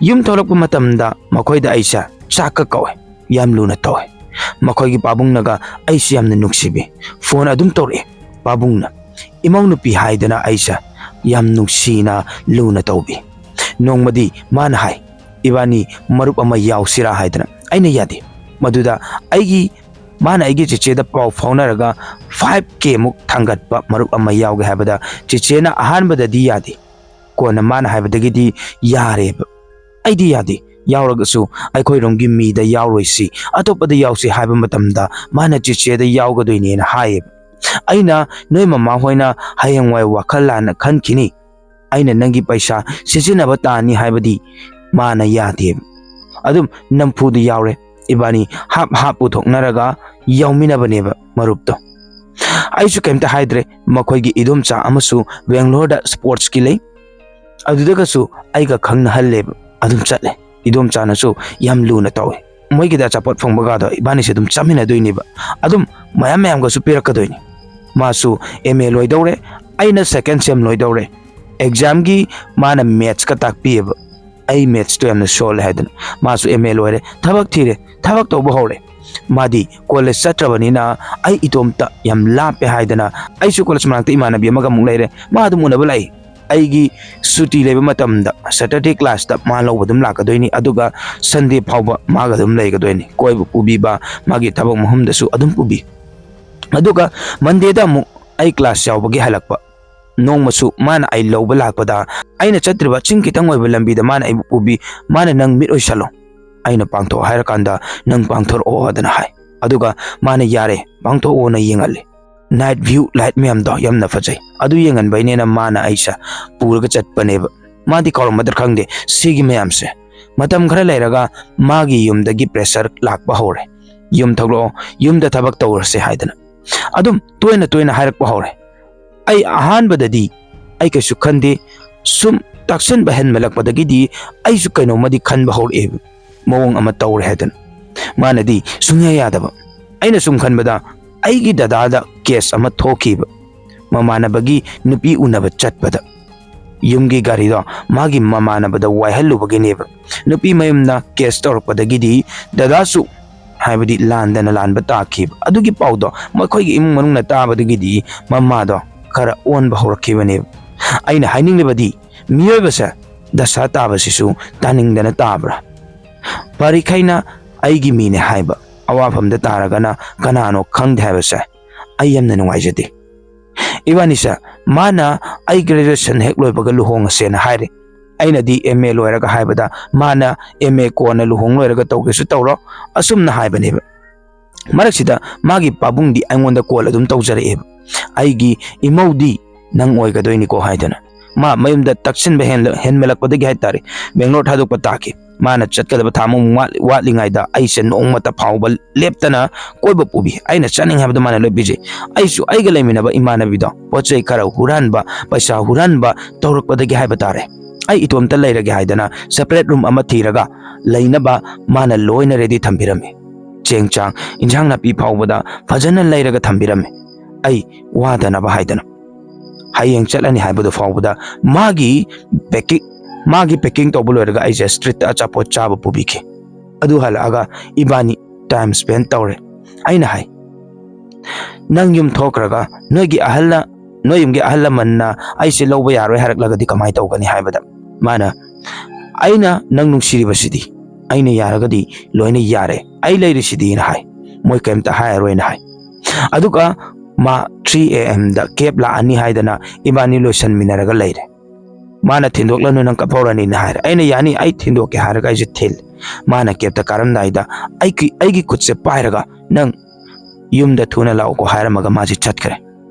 ꯌꯨꯝ ꯊꯣꯛꯂꯛꯄ ꯃꯇꯝꯗ ꯃꯈꯣꯏꯗ ꯑꯩꯁꯦ ꯆꯥꯛꯀ ꯀꯧꯋꯦ, ꯌꯥꯝ ꯂꯨꯅ ꯇꯧꯋꯦ꯫ ꯃꯈꯣꯏꯒꯤ ꯄꯥꯕꯨꯡꯅꯒ ꯑꯩꯁꯦ ꯌꯥꯝꯅ ꯅꯨꯡꯁꯤꯕꯤ꯫ ꯐꯣꯟ ꯑꯗꯨꯝ ꯇꯧꯔꯛꯑꯦ ꯄꯥꯕꯨꯡꯅ꯫ ꯏꯃꯧ ꯅꯨꯄꯤ ꯍꯥꯏꯗꯅ ꯑꯩꯁꯦ ꯌꯥꯝ ꯅꯨꯡꯁꯤꯅ ꯂꯨꯅ ꯇꯧꯕꯤ꯫ ꯅꯣꯡꯃꯗꯤ ꯃꯥꯅ ꯍꯥꯏ, "ꯏꯕꯥꯅꯤ ꯃꯔꯨꯞ ꯑꯃ ꯌꯥꯎꯁꯤꯔꯥ?" ꯍꯥꯏꯗꯅ꯫ ꯑꯩꯅ ꯌꯥꯗꯦ꯫ ꯃꯗꯨꯗ ꯑꯩꯒꯤ, ꯃꯥꯅ ꯑꯩꯒꯤ ꯆꯦꯆꯦꯗ ꯄꯥꯎ ꯐꯥꯎꯅꯔꯒ ꯐꯥꯏꯚ ꯀꯦ ꯃꯨꯛ ꯊꯥꯡꯒꯠꯄ ꯃꯔꯨꯞ ꯑꯃ ꯌꯥꯎꯒꯦ ꯍꯥꯏꯕꯗ ꯆꯦꯆꯦꯅ ꯑꯍꯥꯟꯕꯗꯗꯤ ꯌꯥꯗꯦ꯫ ꯀꯣꯟꯅ ꯃꯥꯅ ꯍꯥꯏꯕꯗꯒꯤꯗꯤ ꯌꯥꯔꯦꯕ꯫ ꯑꯩꯗꯤ ꯌꯥꯗꯦ꯫ ꯌꯥꯎꯔꯒꯁꯨ ꯑꯩꯈꯣꯏꯔꯣꯝꯒꯤ ꯃꯤꯗ ꯌꯥꯎꯔꯣꯏꯁꯤ, ꯑꯇꯣꯞꯄꯗ ꯌꯥꯎꯁꯤ ꯍꯥꯏꯕ ꯃꯇꯝꯗ ꯃꯥꯅ ꯆꯦꯆꯦꯗ ꯌꯥꯎꯒꯗꯣꯏꯅꯦꯅ ꯍꯥꯏꯌꯦꯕ꯫ ꯑꯩꯅ, "ꯅꯣꯏ ꯃꯃꯥ ꯍꯣꯏꯅ ꯍꯌꯦꯡꯋꯥꯏ ꯋꯥꯈꯜ ꯂꯥꯟꯅ ꯈꯟꯈꯤꯅꯤ꯫ ꯑꯩꯅ ꯅꯪꯒꯤ ꯄꯩꯁꯥ ꯁꯤꯖꯤꯟꯅꯕ ꯇꯥꯅꯤ ꯍꯥꯏꯕꯗꯤ ꯃꯥꯅ ꯌꯥꯗꯦꯕ꯫ ꯑꯗꯨꯝ ꯅꯝꯐꯨꯗ ꯌꯥꯎꯔꯦ꯫ ꯏꯕꯥꯅꯤ ꯍꯥꯞ ꯍꯥꯞ ꯄꯨꯊꯣꯛꯅꯔꯒ ꯌꯥꯎꯃꯤꯟꯅꯕꯅꯦꯕ ꯃꯔꯨꯞꯇꯣ꯫ ꯑꯩꯁꯨ ꯀꯩꯝꯇ ꯍꯥꯏꯗ꯭ꯔꯦ꯫ ꯃꯈꯣꯏꯒꯤ ꯏꯗꯣꯝꯆꯥ ꯑꯃꯁꯨ ꯕꯦꯡꯒ꯭ꯂꯣꯔꯗ ꯁ꯭ꯄꯣꯔꯠꯁꯀꯤ ꯂꯩ, ꯑꯗꯨꯗꯒꯁꯨ ꯑꯩꯒ ꯈꯪꯅꯍꯜꯂꯦꯕ꯫ ꯑꯗꯨꯝ ꯆꯠꯂꯦ꯫ ꯏꯗꯣꯝꯆꯥꯅꯁꯨ ꯌꯥꯝ ꯂꯨꯅ ꯇꯧꯏ꯫ ꯃꯣꯏꯒꯤꯗ ꯑꯆꯥꯄꯣꯠ ꯐꯪꯕꯒꯗꯣ ꯏꯕꯥꯅꯤꯁꯦ ꯑꯗꯨꯝ ꯆꯥꯃꯤꯟꯅꯗꯣꯏꯅꯦꯕ꯫ ꯑꯗꯨꯝ ꯃꯌꯥꯝ ꯃꯌꯥꯝꯒꯁꯨ ꯄꯤꯔꯛꯀꯗꯣꯏꯅꯤ꯫ ꯃꯥꯁꯨ ꯑꯦꯝ ꯑꯦ ꯂꯣꯏꯗꯧꯔꯦ, ꯑꯩꯅ ꯁꯦꯀꯦꯟ ꯁꯦꯝ ꯂꯣꯏꯗꯧꯔꯦ꯫ ꯑꯦꯛꯖꯥꯝꯒꯤ ꯃꯥꯅ ꯃꯦꯠꯁꯀ ꯇꯥꯛꯄꯤꯌꯦꯕ꯫ ꯑꯩ ꯃꯦꯠꯁꯇꯣ ꯌꯥꯝꯅ ꯁꯣꯜꯂꯦ ꯍꯥꯏꯗꯅ꯫ ꯃꯥꯁꯨ ꯑꯦꯝ ꯑꯦ ꯂꯣꯏꯔꯦ, ꯊꯕꯛ ꯊꯤꯔꯦ, ꯊꯕꯛ ꯇꯧꯕ ꯍꯧꯔꯦ꯫ ꯃꯥꯗꯤ ꯀꯣꯂꯦꯖ ꯆꯠꯇ꯭ꯔꯕꯅꯤꯅ ꯑꯩ ꯏꯇꯣꯝꯇ ꯌꯥꯝ ꯂꯥꯞꯄꯦ ꯍꯥꯏꯗꯅ꯫ ꯑꯩꯁꯨ ꯀꯣꯂꯦꯖ ꯃꯅꯥꯛꯇ ꯏꯃꯥꯟꯅꯕꯤ ꯑꯃꯒ ꯑꯃꯨꯛ ꯂꯩꯔꯦ, ꯃꯥ ꯑꯗꯨꯝ ꯎꯅꯕ ꯂꯥꯛꯏ꯫ ꯑꯩꯒꯤ ꯁꯨꯇꯤ ꯂꯩꯕ ꯃꯇꯝꯗ ꯁꯦꯇꯔꯗꯦ ꯀ꯭ꯂꯥꯁꯇ ꯃꯥ ꯂꯧꯕ ꯑꯗꯨꯝ ꯂꯥꯛꯀꯗꯣꯏꯅꯤ, ꯑꯗꯨꯒ ꯁꯟꯗꯦ ꯐꯥꯎꯕ ꯃꯥꯒ ꯑꯗꯨꯝ ꯂꯩꯒꯗꯣꯏꯅꯤ꯫ ꯀꯣꯏꯕ ꯄꯨꯕꯤꯕ, ꯃꯥꯒꯤ ꯊꯕꯛ ꯃꯐꯝꯗꯁꯨ ꯑꯗꯨꯝ ꯄꯨꯕꯤ꯫ ꯑꯗꯨꯒ ꯃꯟꯗꯦꯗ ꯑꯃꯨꯛ ꯑꯩ ꯀ꯭ꯂꯥꯁ ꯌꯥꯎꯕꯒꯤ ꯍꯜꯂꯛꯄ꯫ ꯅꯣꯡꯃꯁꯨ ꯃꯥꯅ ꯑꯩ ꯂꯧꯕ ꯂꯥꯛꯄꯗ, ꯑꯩꯅ ꯆꯠꯇ꯭ꯔꯤꯕ ꯆꯤꯡ ꯈꯤꯇꯪ ꯑꯣꯏꯕ ꯂꯝꯕꯤꯗ ꯃꯥꯅ ꯑꯩꯕꯨ ꯄꯨꯕꯤ꯫ ꯃꯥꯅ "ꯅꯪ ꯃꯤꯠ ꯑꯣꯏꯁꯜꯂꯣ, ꯑꯩꯅ ꯄꯥꯡꯊꯣꯛꯑꯣ ꯍꯥꯏꯔꯀꯥꯟꯗ ꯅꯪ ꯄꯥꯡꯊꯣꯔꯛꯑꯣ" ꯑꯗꯨꯅ ꯍꯥꯏ꯫ ꯑꯗꯨꯒ ꯃꯥꯅ "ꯌꯥꯔꯦ, ꯄꯥꯡꯊꯣꯛꯑꯣꯅ" ꯌꯦꯡꯍꯜꯂꯦ꯫ ꯅꯥꯏꯠ ꯚ꯭ꯌꯨ ꯂꯥꯏꯠ ꯃꯌꯥꯝꯗꯣ ꯌꯥꯝꯅ ꯐꯖꯩ꯫ ꯑꯗꯨ ꯌꯦꯡꯍꯟꯕꯩꯅꯦꯅ ꯃꯥꯅ ꯑꯩꯁꯦ ꯄꯨꯔꯒ ꯆꯠꯄꯅꯦꯕ꯫ ꯃꯥꯗꯤ ꯀꯥꯎꯔꯝꯃꯗ꯭ꯔꯥ ꯈꯪꯗꯦ ꯁꯤꯒꯤ ꯃꯌꯥꯝꯁꯦ꯫ ꯃꯇꯝ ꯈꯔ ꯂꯩꯔꯒ ꯃꯥꯒꯤ ꯌꯨꯝꯗꯒꯤ ꯄ꯭ꯔꯦꯁꯔ ꯂꯥꯛꯄ ꯍꯧꯔꯦ꯫ "ꯌꯨꯝ ꯊꯣꯛꯂꯛꯑꯣ, ꯌꯨꯝꯗ ꯊꯕꯛ ꯇꯧꯔꯁꯦ" ꯍꯥꯏꯗꯅ꯫ ꯑꯗꯨꯝ ꯇꯣꯏꯅ ꯇꯣꯏꯅ ꯍꯥꯏꯔꯛꯄ ꯍꯧꯔꯦ꯫ ꯑꯩ ꯑꯍꯥꯟꯕꯗꯗꯤ ꯑꯩ ꯀꯩꯁꯨ ꯈꯟꯗꯦ꯫ ꯁꯨꯝ ꯇꯥꯛꯁꯟꯕ ꯍꯦꯟꯃꯜꯂꯛꯄꯗꯒꯤꯗꯤ ꯑꯩꯁꯨ ꯀꯩꯅꯣꯝꯃꯗꯤ ꯈꯟꯕ ꯍꯧꯔꯛꯑꯦꯕ꯫ ꯃꯑꯣꯡ ꯑꯃ ꯇꯧꯔꯦ ꯍꯥꯏꯗꯅ꯫ ꯃꯥꯅꯗꯤ ꯁꯨꯡꯌꯥ ꯌꯥꯗꯕ꯫ ꯑꯩꯅ ꯁꯨꯝ ꯈꯟꯕꯗ ꯑꯩꯒꯤ ꯗꯗꯥꯗ ꯀꯦꯁ ꯑꯃ ꯊꯣꯛꯈꯤꯕ꯫ ꯃꯃꯥꯟꯅꯕꯒꯤ ꯅꯨꯄꯤ ꯎꯅꯕ ꯆꯠꯄꯗ ꯌꯨꯝꯒꯤ ꯒꯥꯔꯤꯗꯣ ꯃꯥꯒꯤ ꯃꯃꯥꯟꯅꯕꯗ ꯋꯥꯏꯍꯜꯂꯨꯕꯒꯤꯅꯦꯕ꯫ ꯅꯨꯄꯤ ꯃꯌꯨꯝꯅ ꯀꯦꯁ ꯇꯧꯔꯛꯄꯗꯒꯤꯗꯤ ꯗꯗꯥꯁꯨ, ꯍꯥꯏꯕꯗꯤ ꯂꯥꯟꯗꯅ ꯂꯥꯟꯕ ꯇꯥꯈꯤꯕ꯫ ꯑꯗꯨꯒꯤ ꯄꯥꯎꯗꯣ ꯃꯈꯣꯏꯒꯤ ꯏꯃꯨꯡ ꯃꯅꯨꯡꯅ ꯇꯥꯕꯗꯒꯤꯗꯤ ꯃꯃꯥꯗꯣ ꯈꯔ ꯑꯣꯟꯕ ꯍꯧꯔꯛꯈꯤꯕꯅꯦꯕ꯫ ꯑꯩꯅ ꯍꯥꯏꯅꯤꯡꯂꯤꯕꯗꯤ, ꯃꯤꯑꯣꯏꯕꯁꯦ ꯗꯁꯥ ꯇꯥꯕꯁꯤꯁꯨ ꯇꯥꯅꯤꯡꯗꯅ ꯇꯥꯕ꯭ꯔꯥ? ꯄꯥꯔꯤꯈꯩꯅ ꯑꯩꯒꯤ ꯃꯤꯅꯦ ꯍꯥꯏꯕ, ꯑꯋꯥꯐꯝꯗ ꯇꯥꯔꯒꯅ ꯀꯅꯥꯅꯣ ꯈꯪꯗꯦ ꯍꯥꯏꯕꯁꯦ ꯑꯩ ꯌꯥꯝꯅ ꯅꯨꯡꯉꯥꯏꯖꯗꯦ꯫ ꯏꯕꯥꯅꯤꯁꯦ, ꯃꯥꯅ ꯑꯩ ꯒ꯭ꯔꯦꯖꯨꯑꯦꯁꯟ ꯍꯦꯛ ꯂꯣꯏꯕꯒ ꯂꯨꯍꯣꯡꯉꯁꯦꯅ ꯍꯥꯏꯔꯦ꯫ ꯑꯩꯅꯗꯤ ꯑꯦꯝ ꯑꯦ ꯂꯣꯏꯔꯒ ꯍꯥꯏꯕꯗ, ꯃꯥꯅ ꯑꯦꯝ ꯑꯦ ꯀꯣꯟꯅ ꯂꯨꯍꯣꯡ ꯂꯣꯏꯔꯒ ꯇꯧꯒꯦꯁꯨ ꯇꯧꯔꯣ, ꯑꯁꯨꯝꯅ ꯍꯥꯏꯕꯅꯦꯕ꯫ ꯃꯔꯛꯁꯤꯗ ꯃꯥꯒꯤ ꯄꯥꯕꯨꯡꯗꯤ ꯑꯩꯉꯣꯟꯗ ꯀꯣꯜ ꯑꯗꯨꯝ ꯇꯧꯖꯔꯛꯑꯦꯕ꯫ ꯑꯩꯒꯤ ꯏꯃꯧꯗꯤ ꯅꯪ ꯑꯣꯏꯒꯗꯣꯏꯅꯤꯀꯣ ꯍꯥꯏꯗꯅ꯫ ꯃꯥ ꯃꯌꯨꯝꯗ ꯇꯛꯁꯤꯟꯕ ꯍꯦꯟꯂ-, ꯍꯦꯟꯃꯜꯂꯛꯄꯗꯒꯤ ꯍꯥꯏꯇꯥꯔꯦ, ꯕꯦꯡꯒ꯭ꯂꯣꯔ ꯊꯥꯗꯣꯛꯄ ꯇꯥꯈꯤ꯫ ꯃꯥꯅ ꯆꯠꯀꯗꯕ ꯊꯥ ꯑꯃꯃꯨꯛ ꯋꯥꯠ-, ꯋꯥꯠꯂꯤꯉꯩꯗ ꯑꯩꯁꯦ ꯅꯣꯡꯃꯇ ꯐꯥꯎꯕ ꯂꯦꯞꯇꯅ ꯀꯣꯏꯕ ꯄꯨꯕꯤ꯫ ꯑꯩꯅ ꯆꯠꯅꯤꯡꯉꯦ ꯍꯥꯏꯕꯗꯣ ꯃꯥꯅ ꯂꯣꯏ ꯄꯤꯖꯩ꯫ ꯑꯩꯁꯨ ꯑꯩꯒ ꯂꯩꯃꯤꯟꯅꯕ ꯏꯃꯥꯟꯅꯕꯤꯗꯣ ꯄꯣꯠ ꯆꯩ ꯈꯔ ꯍꯨꯔꯥꯟꯕ, ꯄꯩꯁꯥ ꯍꯨꯔꯥꯟꯕ ꯇꯧꯔꯛꯄꯗꯒꯤ ꯍꯥꯏꯕ ꯇꯥꯔꯦ, ꯑꯩ ꯏꯇꯣꯝꯇ ꯂꯩꯔꯒꯦ ꯍꯥꯏꯗꯅ separate room ꯑꯃ ꯊꯤꯔꯒ ꯂꯩꯅꯕ ꯃꯥꯅ ꯂꯣꯏꯅ ready ꯊꯝꯕꯤꯔꯝꯃꯤ꯫ ꯆꯦꯡ ꯆꯥꯡ, ꯏꯟꯁꯥꯡ ꯅꯥꯄꯤ ꯐꯥꯎꯕꯗ ꯐꯖꯅ ꯂꯩꯔꯒ ꯊꯝꯕꯤꯔꯝꯃꯤ꯫ ꯑꯩ ꯋꯥꯗꯅꯕ ꯍꯥꯏꯗꯅ꯫ ꯍꯌꯦꯡ ꯆꯠꯂꯅꯤ ꯍꯥꯏꯕꯗꯨ ꯐꯥꯎꯕꯗ ꯃꯥꯒꯤ packing, ꯃꯥꯒꯤ packing ꯇꯧꯕ ꯂꯣꯏꯔꯒ ꯑꯩꯁꯦ streetꯇ ꯑꯆꯥꯄꯣꯠ ꯆꯥꯕ ꯄꯨꯕꯤꯈꯤ꯫ ꯑꯗꯨ ꯍꯜꯂꯛꯑꯒ ꯏꯕꯥꯅꯤ time spend ꯇꯧꯔꯦ꯫ ꯑꯩꯅ ꯍꯥꯏ, "ꯅꯪ ꯌꯨꯝ ꯊꯣꯛꯈ꯭ꯔꯒ ꯅꯣꯏꯒꯤ ꯑꯍꯜꯅ, ꯅꯣꯏ ꯌꯨꯝꯒꯤ ꯑꯍꯜ ꯂꯃꯟꯅ ꯑꯩꯁꯦ ꯂꯧꯕ ꯌꯥꯔꯣꯏ ꯍꯥꯏꯔꯛꯂꯒꯗꯤ ꯀꯃꯥꯏꯅ ꯇꯧꯒꯅꯤ?" ꯍꯥꯏꯕꯗ ꯃꯥꯅ, "ꯑꯩꯅ ꯅꯪ ꯅꯨꯡꯁꯤꯔꯤꯕꯁꯤꯗꯤ ꯑꯩꯅ ꯌꯥꯔꯒꯗꯤ ꯂꯣꯏꯅ ꯌꯥꯔꯦ, ꯑꯩ ꯂꯩꯔꯤꯁꯤꯗꯤꯅ" ꯍꯥꯏ꯫ "ꯃꯣꯏ ꯀꯩꯝꯇ ꯍꯥꯏꯔꯔꯣꯏꯅ" ꯍꯥꯏ꯫ ꯑꯗꯨꯒ ꯃꯥ three A M the cab ꯂꯥꯛꯑꯅꯤ ꯍꯥꯏꯗꯅ ꯏꯕꯥꯅꯤ ꯂꯣꯏꯁꯟꯃꯤꯟꯅꯔꯒ ꯂꯩꯔꯦ꯫ ꯃꯥꯅ "ꯊꯤꯟꯗꯣꯛꯂꯅꯨ, ꯅꯪ ꯀꯞꯍꯧꯔꯅꯤꯅ" ꯍꯥꯏꯔꯦ꯫ ꯑꯩꯅ "ꯌꯥꯅꯤ, ꯑꯩ ꯊꯤꯟꯗꯣꯛꯀꯦ" ꯍꯥꯏꯔꯒ ꯑꯩꯁꯦ ꯊꯤꯜꯂꯦ꯫ ꯃꯥꯅ cabꯇ ꯀꯥꯔꯝꯗꯥꯏꯗ ꯑꯩꯒꯤ, ꯑꯩꯒꯤ ꯈꯨꯠꯁꯦ ꯄꯥꯏꯔꯒ, "ꯅꯪ ꯌꯨꯝꯗ ꯊꯨꯅ ꯂꯥꯛꯎꯀꯣ" ꯍꯥꯏꯔꯝꯃꯒ ꯃꯥꯁꯦ ꯆꯠꯈ꯭ꯔꯦ꯫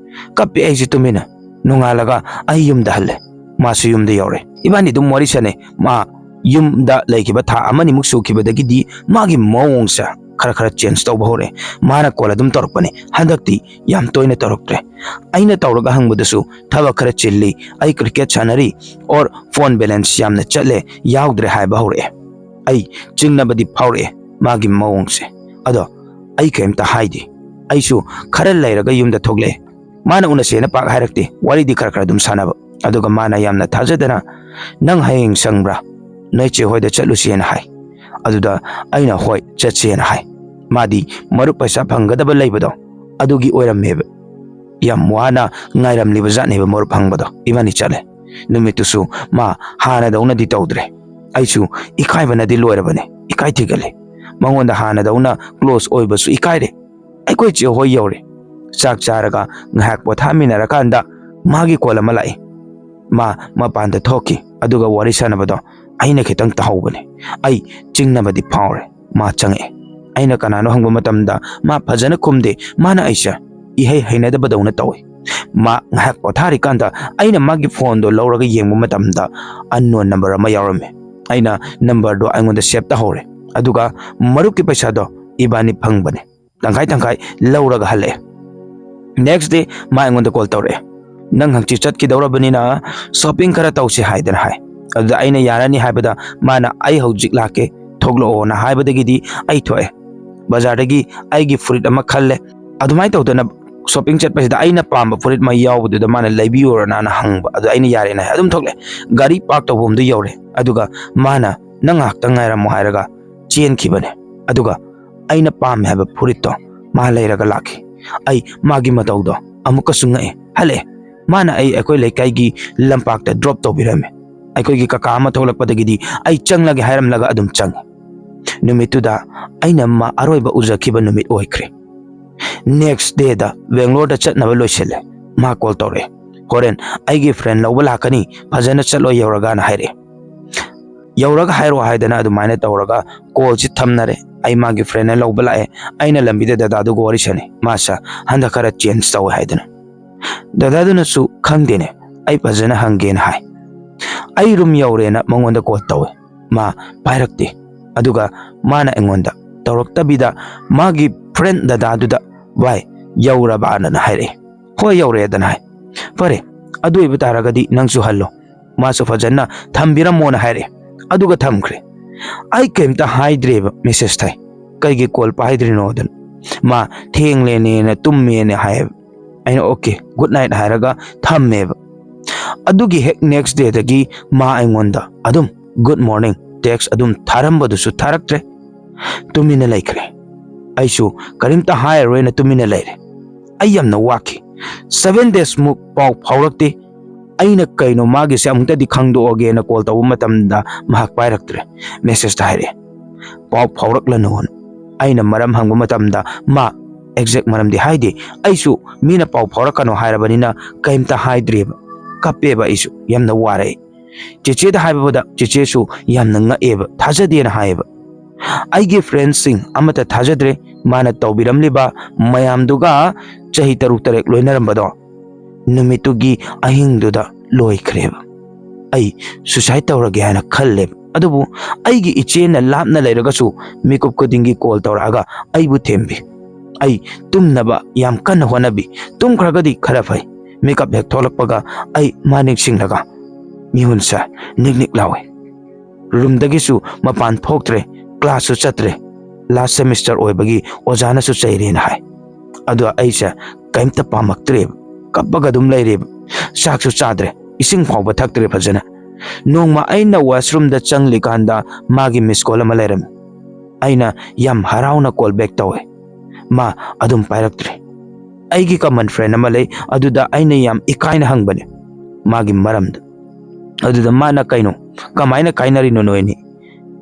ꯀꯞꯄꯦ ꯑꯩꯁꯦ ꯇꯨꯃꯤꯟꯅ꯫ ꯅꯣꯡꯉꯥꯜꯂꯒ ꯑꯩ ꯌꯨꯝꯗ ꯍꯜꯂꯦ꯫ ꯃꯥꯁꯨ ꯌꯨꯝꯗ ꯌꯧꯔꯦ꯫ ꯏꯕꯥꯅꯤ ꯑꯗꯨꯝ ꯋꯥꯔꯤ ꯁꯥꯟꯅꯩ꯫ ꯃꯥ ꯌꯨꯝꯗ ꯂꯩꯈꯤꯕ ꯊꯥ ꯑꯃꯅꯤꯃꯨꯛ ꯁꯨꯈꯤꯕꯗꯒꯤꯗꯤ ꯃꯥꯒꯤ ꯃꯑꯣꯡꯁꯦ ꯈꯔ ꯈꯔ change ꯇꯧꯕ ꯍꯧꯔꯛꯑꯦ꯫ ꯃꯥꯅ call ꯑꯗꯨꯝ ꯇꯧꯔꯛꯄꯅꯦ꯫ ꯍꯟꯗꯛꯇꯤ ꯌꯥꯝ ꯇꯣꯏꯅ ꯇꯧꯔꯛꯇ꯭ꯔꯦ꯫ ꯑꯩꯅ ꯇꯧꯔꯒ ꯍꯪꯕꯗꯁꯨ "ꯊꯕꯛ ꯈꯔ ꯆꯤꯜꯂꯤ, ꯑꯩ cricket ꯁꯥꯟꯅꯔꯤ" or "phone balance ꯌꯥꯝꯅ ꯆꯠꯂꯦ, ꯌꯥꯎꯗ꯭ꯔꯦ" ꯍꯥꯏꯕ ꯍꯧꯔꯛꯑꯦ꯫ ꯑꯩ ꯆꯤꯡꯅꯕꯗꯤ ꯐꯥꯎꯔꯛꯑꯦ ꯃꯥꯒꯤ ꯃꯑꯣꯡꯁꯦ꯫ ꯑꯗꯣ ꯑꯩ ꯀꯔꯤꯝꯇ ꯍꯥꯏꯗꯦ꯫ ꯑꯩꯁꯨ ꯈꯔ ꯂꯩꯔꯒ ꯌꯨꯝꯗ ꯊꯣꯛꯂꯛꯑꯦ꯫ ꯃꯥꯅ ꯎꯅꯁꯦꯅ ꯄꯥꯛ ꯍꯥꯏꯔꯛꯇꯦ꯫ ꯋꯥꯔꯤꯗꯤ ꯈꯔ ꯈꯔ ꯑꯗꯨꯝ ꯁꯥꯟꯅꯕ꯫ ꯑꯗꯨꯒ ꯃꯥꯅ ꯌꯥꯝꯅ ꯊꯥꯖꯗꯅ, "ꯅꯪ ꯍꯌꯦꯡ ꯁꯪꯕ꯭ꯔꯥ? ꯅꯣꯏ ꯆꯦ ꯍꯣꯏꯗ ꯆꯠꯂꯨꯁꯦꯅ" ꯍꯥꯏ꯫ ꯑꯗꯨꯗ ꯑꯩꯅ "ꯍꯣꯏ, ꯆꯠꯁꯦꯅ" ꯍꯥꯏ꯫ ꯃꯥꯗꯤ ꯃꯔꯨꯞ ꯄꯩꯁꯥ ꯐꯪꯒꯗꯕ ꯂꯩꯕꯗꯣ ꯑꯗꯨꯒꯤ ꯑꯣꯏꯔꯝꯃꯦꯕ꯫ ꯌꯥꯝ ꯋꯥꯅ ꯉꯥꯏꯔꯝꯂꯤꯕ ꯖꯥꯠꯅꯦꯕ ꯃꯔꯨꯞ ꯐꯪꯕꯗꯣ꯫ ꯏꯕꯥꯅꯤ ꯆꯠꯂꯦ꯫ ꯅꯨꯃꯤꯠꯇꯨꯁꯨ ꯃꯥ ꯍꯥꯟꯅꯗꯧꯅꯗꯤ ꯇꯧꯗ꯭ꯔꯦ꯫ ꯑꯩꯁꯨ ꯏꯀꯥꯏꯕꯅꯗꯤ ꯂꯣꯏꯔꯕꯅꯦ꯫ ꯏꯀꯥꯏ ꯊꯤꯒꯠꯂꯦ꯫ ꯃꯉꯣꯟꯗ ꯍꯥꯟꯅꯗꯧꯅ close ꯑꯣꯏꯕꯁꯨ ꯏꯀꯥꯏꯔꯦ꯫ ꯑꯩꯈꯣꯏ ꯆꯦ ꯍꯣꯏ ꯌꯧꯔꯦ꯫ ꯆꯥꯛ ꯆꯥꯔꯒ ꯉꯥꯏꯍꯥꯛ ꯄꯣꯊꯥꯃꯤꯟꯅꯔꯀꯥꯟꯗ ꯃꯥꯒꯤ call ꯑꯃ ꯂꯥꯛꯏ꯫ ꯃꯥ ꯃꯄꯥꯟꯗ ꯊꯣꯛꯈꯤ, ꯑꯗꯨꯒ ꯋꯥꯔꯤ ꯁꯥꯟꯅꯕꯗꯣ ꯑꯩꯅ ꯈꯤꯇꯪ ꯇꯥꯍꯧꯕꯅꯦ꯫ ꯑꯩ ꯆꯤꯡꯅꯕꯗꯤ ꯐꯥꯎꯔꯦ꯫ ꯃꯥ ꯆꯪꯉꯛꯑꯦ꯫ ꯑꯩꯅ ꯀꯅꯥꯅꯣ ꯍꯪꯕ ꯃꯇꯝꯗ ꯃꯥ ꯐꯖꯅ ꯈꯨꯝꯗꯦ꯫ ꯃꯥꯅ ꯑꯩꯁꯦ ꯏꯍꯩ ꯍꯩꯅꯗꯕꯗꯧꯅ ꯇꯧꯏ꯫ ꯃꯥ ꯉꯥꯏꯍꯥꯛ ꯄꯣꯊꯥꯔꯤꯀꯥꯟꯗ ꯑꯩꯅ ꯃꯥꯒꯤ ꯐꯣꯟꯗꯣ ꯂꯧꯔꯒ ꯌꯦꯡꯕ ꯃꯇꯝꯗ unknown number ꯑꯃ ꯌꯥꯎꯔꯝꯃꯦ꯫ ꯑꯩꯅ numberꯗꯣ ꯑꯩꯉꯣꯟꯗ save ꯇꯧꯍꯧꯔꯦ, ꯑꯗꯨꯒ ꯃꯔꯨꯞꯀꯤ ꯄꯩꯁꯥꯗꯣ ꯏꯕꯥꯅꯤ ꯐꯪꯕꯅꯦ, ꯇꯪꯈꯥꯏ ꯇꯪꯈꯥꯏ ꯂꯧꯔꯒ ꯍꯜꯂꯛꯑꯦ꯫ Next day ꯃꯥ ꯑꯩꯉꯣꯟꯗ call ꯇꯧꯔꯛꯑꯦ꯫ "ꯅꯪ ꯍꯪꯆꯤꯠ ꯆꯠꯈꯤꯗꯧꯔꯕꯅꯤꯅ shopping ꯈꯔ ꯇꯧꯁꯤ" ꯍꯥꯏꯗꯅ ꯍꯥꯏ꯫ ꯑꯗꯨꯗ ꯑꯩꯅ ꯌꯥꯔꯅꯤ ꯍꯥꯏꯕꯗ ꯃꯥꯅ "ꯑꯩ ꯍꯧꯖꯤꯛ ꯂꯥꯛꯀꯦ, ꯊꯣꯛꯂꯛꯑꯣꯅ" ꯍꯥꯏꯕꯗꯒꯤꯗꯤ ꯑꯩ ꯊꯣꯛꯑꯦ꯫ ꯕꯖꯥꯔꯗꯒꯤ ꯑꯩꯒꯤ ꯐꯨꯔꯤꯠ ꯑꯃ ꯈꯜꯂꯦ꯫ ꯑꯗꯨꯃꯥꯏꯅ ꯇꯧꯗꯅ shopping ꯆꯠꯄꯁꯤꯗ ꯑꯩꯅ ꯄꯥꯝꯕ ꯐꯨꯔꯤꯠ ꯑꯃ ꯌꯥꯎꯕꯗꯨꯗ ꯃꯥꯅ "ꯂꯩꯕꯤꯌꯨꯔꯅ?" ꯍꯪꯕ꯫ ꯑꯗꯨ ꯑꯩꯅ "ꯌꯥꯔꯦꯅ" ꯍꯥꯏ꯫ ꯑꯗꯨꯝ ꯊꯣꯛꯂꯛꯑꯦ꯫ ꯒꯥꯔꯤ park ꯇꯧꯐꯝꯗꯨ ꯌꯧꯔꯦ꯫ ꯑꯗꯨꯒ ꯃꯥꯅ "ꯅꯪ ꯉꯥꯏꯍꯥꯛꯇꯪ ꯉꯥꯏꯔꯝꯃꯣ" ꯍꯥꯏꯔꯒ ꯆꯦꯟꯈꯤꯕꯅꯦ꯫ ꯑꯗꯨꯒ ꯑꯩꯅ ꯄꯥꯝꯃꯦ ꯍꯥꯏꯕ ꯐꯨꯔꯤꯠꯇꯣ ꯃꯥ ꯂꯩꯔꯒ ꯂꯥꯛꯈꯤ꯫ ꯑꯩ ꯃꯥꯒꯤ ꯃꯇꯧꯗꯣ ꯑꯃꯨꯛꯀꯁꯨ ꯉꯛꯑꯦ꯫ ꯍꯜꯂꯛꯑꯦ꯫ ꯃꯥꯅ ꯑꯩ ꯑꯩꯈꯣꯏ ꯂꯩꯀꯥꯏꯒꯤ ꯂꯝꯄꯥꯛꯇ drop ꯇꯧꯕꯤꯔꯝꯃꯦ꯫ ꯑꯩꯈꯣꯏꯒꯤ ꯀꯀꯥ ꯑꯃ ꯊꯣꯛꯂꯛꯄꯗꯒꯤꯗꯤ ꯑꯩ ꯆꯪꯂꯒꯦ ꯍꯥꯏꯔꯝꯂꯒ ꯑꯗꯨꯝ ꯆꯪꯉꯦ꯫ ꯅꯨꯃꯤꯠꯇꯨꯗ ꯑꯩꯅ ꯃꯥ ꯑꯔꯣꯏꯕ ꯎꯖꯈꯤꯕ ꯅꯨꯃꯤꯠ ꯑꯣꯏꯈ꯭ꯔꯦ꯫ Next dayꯗ ꯕꯦꯡꯒ꯭ꯂꯣꯔꯗ ꯆꯠꯅꯕ ꯂꯣꯏꯁꯤꯜꯂꯦ꯫ ꯃꯥ call ꯇꯧꯔꯛꯑꯦ꯫ "ꯍꯣꯔꯦꯟ ꯑꯩꯒꯤ friend ꯂꯧꯕ ꯂꯥꯛꯀꯅꯤ, ꯐꯖꯅ ꯆꯠꯂꯣ ꯌꯧꯔꯒꯅ" ꯍꯥꯏꯔꯛꯑꯦ꯫ "ꯌꯧꯔꯒ ꯍꯥꯏꯔꯛꯑꯣ" ꯍꯥꯏꯗꯅ ꯑꯗꯨꯃꯥꯏꯅ ꯇꯧꯔꯒ callꯁꯤ ꯊꯝꯅꯔꯦ꯫ ꯑꯩ ꯃꯥꯒꯤ friendꯅ ꯂꯧꯕ ꯂꯥꯛꯑꯦ꯫ ꯑꯩꯅ ꯂꯝꯕꯤꯗ ꯗꯗꯥꯗꯨꯒ ꯋꯥꯔꯤ ꯁꯥꯟꯅꯩ꯫ ꯃꯥꯁꯦ ꯍꯟꯗꯛ ꯈꯔ change ꯇꯧꯋꯦ ꯍꯥꯏꯗꯅ꯫ ꯗꯗꯥꯗꯨꯅꯁꯨ "ꯈꯪꯗꯦꯅꯦ, ꯑꯩ ꯐꯖꯅ ꯍꯪꯒꯦꯅ" ꯍꯥꯏ꯫ ꯑꯩ room ꯌꯧꯔꯦꯅ ꯃꯉꯣꯟꯗ call ꯇꯧꯋꯦ꯫ ꯃꯥ ꯄꯥꯏꯔꯛꯇꯦ꯫ ꯑꯗꯨꯒ ꯃꯥꯅ ꯑꯩꯉꯣꯟꯗ ꯇꯧꯔꯛꯇꯕꯤꯗ ꯃꯥꯒꯤ friend ꯗꯗꯥꯗꯨꯗ "ꯚꯥꯏ, ꯌꯧꯔꯕꯅ?" ꯍꯥꯏꯔꯛꯑꯦ꯫ "ꯍꯣꯏ, ꯌꯧꯔꯛꯑꯦꯗꯅ" ꯍꯥꯏ꯫ "ꯐꯔꯦ, ꯑꯗꯨ ꯑꯣꯏꯕ ꯇꯥꯔꯒꯗꯤ ꯅꯪꯁꯨ ꯍꯜꯂꯣ, ꯃꯥꯁꯨ ꯐꯖꯅ ꯊꯝꯕꯤꯔꯝꯃꯣꯅ" ꯍꯥꯏꯔꯛꯑꯦ꯫ ꯑꯗꯨꯒ ꯊꯝꯈ꯭ꯔꯦ꯫ ꯑꯩ ꯀꯩꯝꯇ ꯍꯥꯏꯗ꯭ꯔꯦꯕ, message ꯊꯥꯏ꯫ "ꯀꯩꯒꯤ call ꯄꯥꯏꯗ꯭ꯔꯤꯅꯣꯗꯅ?" ꯃꯥ "ꯊꯦꯡꯂꯦꯅꯦꯅ ꯇꯨꯝꯃꯦꯅ" ꯍꯥꯏꯌꯦꯕ꯫ ꯑꯩꯅ "Okay, good night" ꯍꯥꯏꯔꯒ ꯊꯝꯃꯦꯕ꯫ ꯑꯗꯨꯒꯤ ꯍꯦꯛ next dayꯗꯒꯤ ꯃꯥ ꯑꯩꯉꯣꯟꯗ ꯑꯗꯨꯝ good morning text ꯑꯗꯨꯝ ꯊꯥꯔꯝꯕꯗꯨꯁꯨ ꯊꯥꯔꯛꯇ꯭ꯔꯦ꯫ ꯇꯨꯃꯤꯟꯅ ꯂꯩꯈ꯭ꯔꯦ꯫ ꯑꯩꯁꯨ ꯀꯔꯤꯝꯇ ꯍꯥꯏꯔꯔꯣꯏꯅ ꯇꯨꯃꯤꯟꯅ ꯂꯩꯔꯦ꯫ ꯑꯩ ꯌꯥꯝꯅ ꯋꯥꯈꯤ꯫ Seven days ꯃꯨꯛ ꯄꯥꯎ ꯐꯥꯎꯔꯛꯇꯦ꯫ ꯑꯩꯅ "ꯀꯩꯅꯣ ꯃꯥꯒꯤꯁꯦ, ꯑꯃꯨꯛꯇꯗꯤ ꯈꯪꯗꯣꯛꯑꯒꯦꯅ" call ꯇꯧꯕ ꯃꯇꯝꯗ ꯃꯍꯥꯛ ꯄꯥꯏꯔꯛꯇ꯭ꯔꯦ꯫ Messageꯇ ꯍꯥꯏꯔꯛꯑꯦ, "ꯄꯥꯎ ꯐꯥꯎꯔꯛꯂꯅꯨꯅ"꯫ ꯑꯩꯅ ꯃꯔꯝ ꯍꯪꯕ ꯃꯇꯝꯗ ꯃꯥ exact ꯃꯔꯝꯗꯤ ꯍꯥꯏꯗꯦ꯫ ꯑꯩꯁꯨ ꯃꯤꯅ ꯄꯥꯎ ꯐꯥꯎꯔꯛꯀꯅꯣ ꯍꯥꯏꯔꯕꯅꯤꯅ ꯀꯩꯝꯇ ꯍꯥꯏꯗ꯭ꯔꯦꯕ꯫ ꯀꯞꯄꯦꯕ ꯑꯩꯁꯨ, ꯌꯥꯝꯅ ꯋꯥꯔꯦ꯫ ꯆꯦꯆꯦꯗ ꯍꯥꯏꯕꯗ ꯆꯦꯆꯦꯁꯨ ꯌꯥꯝꯅ ꯉꯛꯑꯦꯕ, ꯊꯥꯖꯗꯦꯅ ꯍꯥꯏꯌꯦꯕ꯫ ꯑꯩꯒꯤ friendꯁꯤꯡ ꯑꯃꯠꯇ ꯊꯥꯖꯗ꯭ꯔꯦ꯫ ꯃꯥꯅ ꯇꯧꯕꯤꯔꯝꯂꯤꯕ ꯃꯌꯥꯝꯗꯨꯒ ꯆꯍꯤ ꯇꯔꯨꯛ ꯇꯔꯦꯠ ꯂꯣꯏꯅꯔꯝꯕꯗꯣ ꯅꯨꯃꯤꯠꯇꯨꯒꯤ ꯑꯍꯤꯡꯗꯨꯗ ꯂꯣꯏꯈ꯭ꯔꯦꯕ꯫ ꯑꯩ suicide ꯇꯧꯔꯒꯦ ꯍꯥꯏꯅ ꯈꯜꯂꯦꯕ꯫ ꯑꯗꯨꯕꯨ ꯑꯩꯒꯤ ꯏꯆꯦꯅ ꯂꯥꯞꯅ ꯂꯩꯔꯒꯁꯨ ꯃꯤꯀꯨꯞ ꯈꯨꯗꯤꯡꯒꯤ call ꯇꯧꯔꯛꯑꯒ ꯑꯩꯕꯨ ꯊꯦꯝꯕꯤ꯫ ꯑꯩ ꯇꯨꯝꯅꯕ ꯌꯥꯝ ꯀꯟꯅ ꯍꯣꯠꯅꯕꯤ꯫ ꯇꯨꯝꯈ꯭ꯔꯒꯗꯤ ꯈꯔ ꯐꯩ꯫ ꯃꯤꯀꯞ ꯍꯦꯛ ꯊꯣꯛꯂꯛꯄꯒ ꯑꯩ ꯃꯥ ꯅꯤꯡꯁꯤꯡꯂꯒ ꯃꯤꯍꯨꯟꯁꯦ ꯅꯤꯛ ꯅꯤꯛ ꯂꯥꯎꯏ꯫ Roomꯗꯒꯤꯁꯨ ꯃꯄꯥꯟ ꯊꯣꯛꯇ꯭ꯔꯦ, classꯁꯨ ꯆꯠꯇ꯭ꯔꯦ꯫ Last semester ꯑꯣꯏꯕꯒꯤ ꯑꯣꯖꯥꯅꯁꯨ ꯆꯩꯔꯦꯅ ꯍꯥꯏ꯫ ꯑꯗꯣ ꯑꯩꯁꯦ ꯀꯔꯤꯝꯇ ꯄꯥꯝꯃꯛꯇ꯭ꯔꯦꯕ, ꯀꯞꯄꯒ ꯑꯗꯨꯝ ꯂꯩꯔꯦꯕ꯫ ꯆꯥꯛꯁꯨ ꯆꯥꯗ꯭ꯔꯦ, ꯏꯁꯤꯡ ꯐꯥꯎꯕ ꯊꯛꯇ꯭ꯔꯦ ꯐꯖꯅ꯫ ꯅꯣꯡꯃ ꯑꯩꯅ washroomꯗ ꯆꯪꯂꯤꯀꯥꯟꯗ ꯃꯥꯒꯤ miss call ꯑꯃ ꯂꯩꯔꯝꯃꯤ꯫ ꯑꯩꯅ ꯌꯥꯝ ꯍꯔꯥꯎꯅ call back ꯇꯧꯋꯦ꯫ ꯃꯥ ꯑꯗꯨꯝ ꯄꯥꯏꯔꯛꯇ꯭ꯔꯦ꯫ ꯑꯩꯒꯤ common friend ꯑꯃ ꯂꯩ, ꯑꯗꯨꯗ ꯑꯩꯅ ꯌꯥꯝ ꯏꯀꯥꯏꯅ ꯍꯪꯕꯅꯦ ꯃꯥꯒꯤ ꯃꯔꯝꯗ꯫ ꯑꯗꯨꯗ ꯃꯥꯅ, "ꯀꯩꯅꯣ, ꯀꯃꯥꯏꯅ ꯀꯥꯏꯅꯔꯤꯅꯣ ꯅꯣꯏ ꯑꯅꯤ?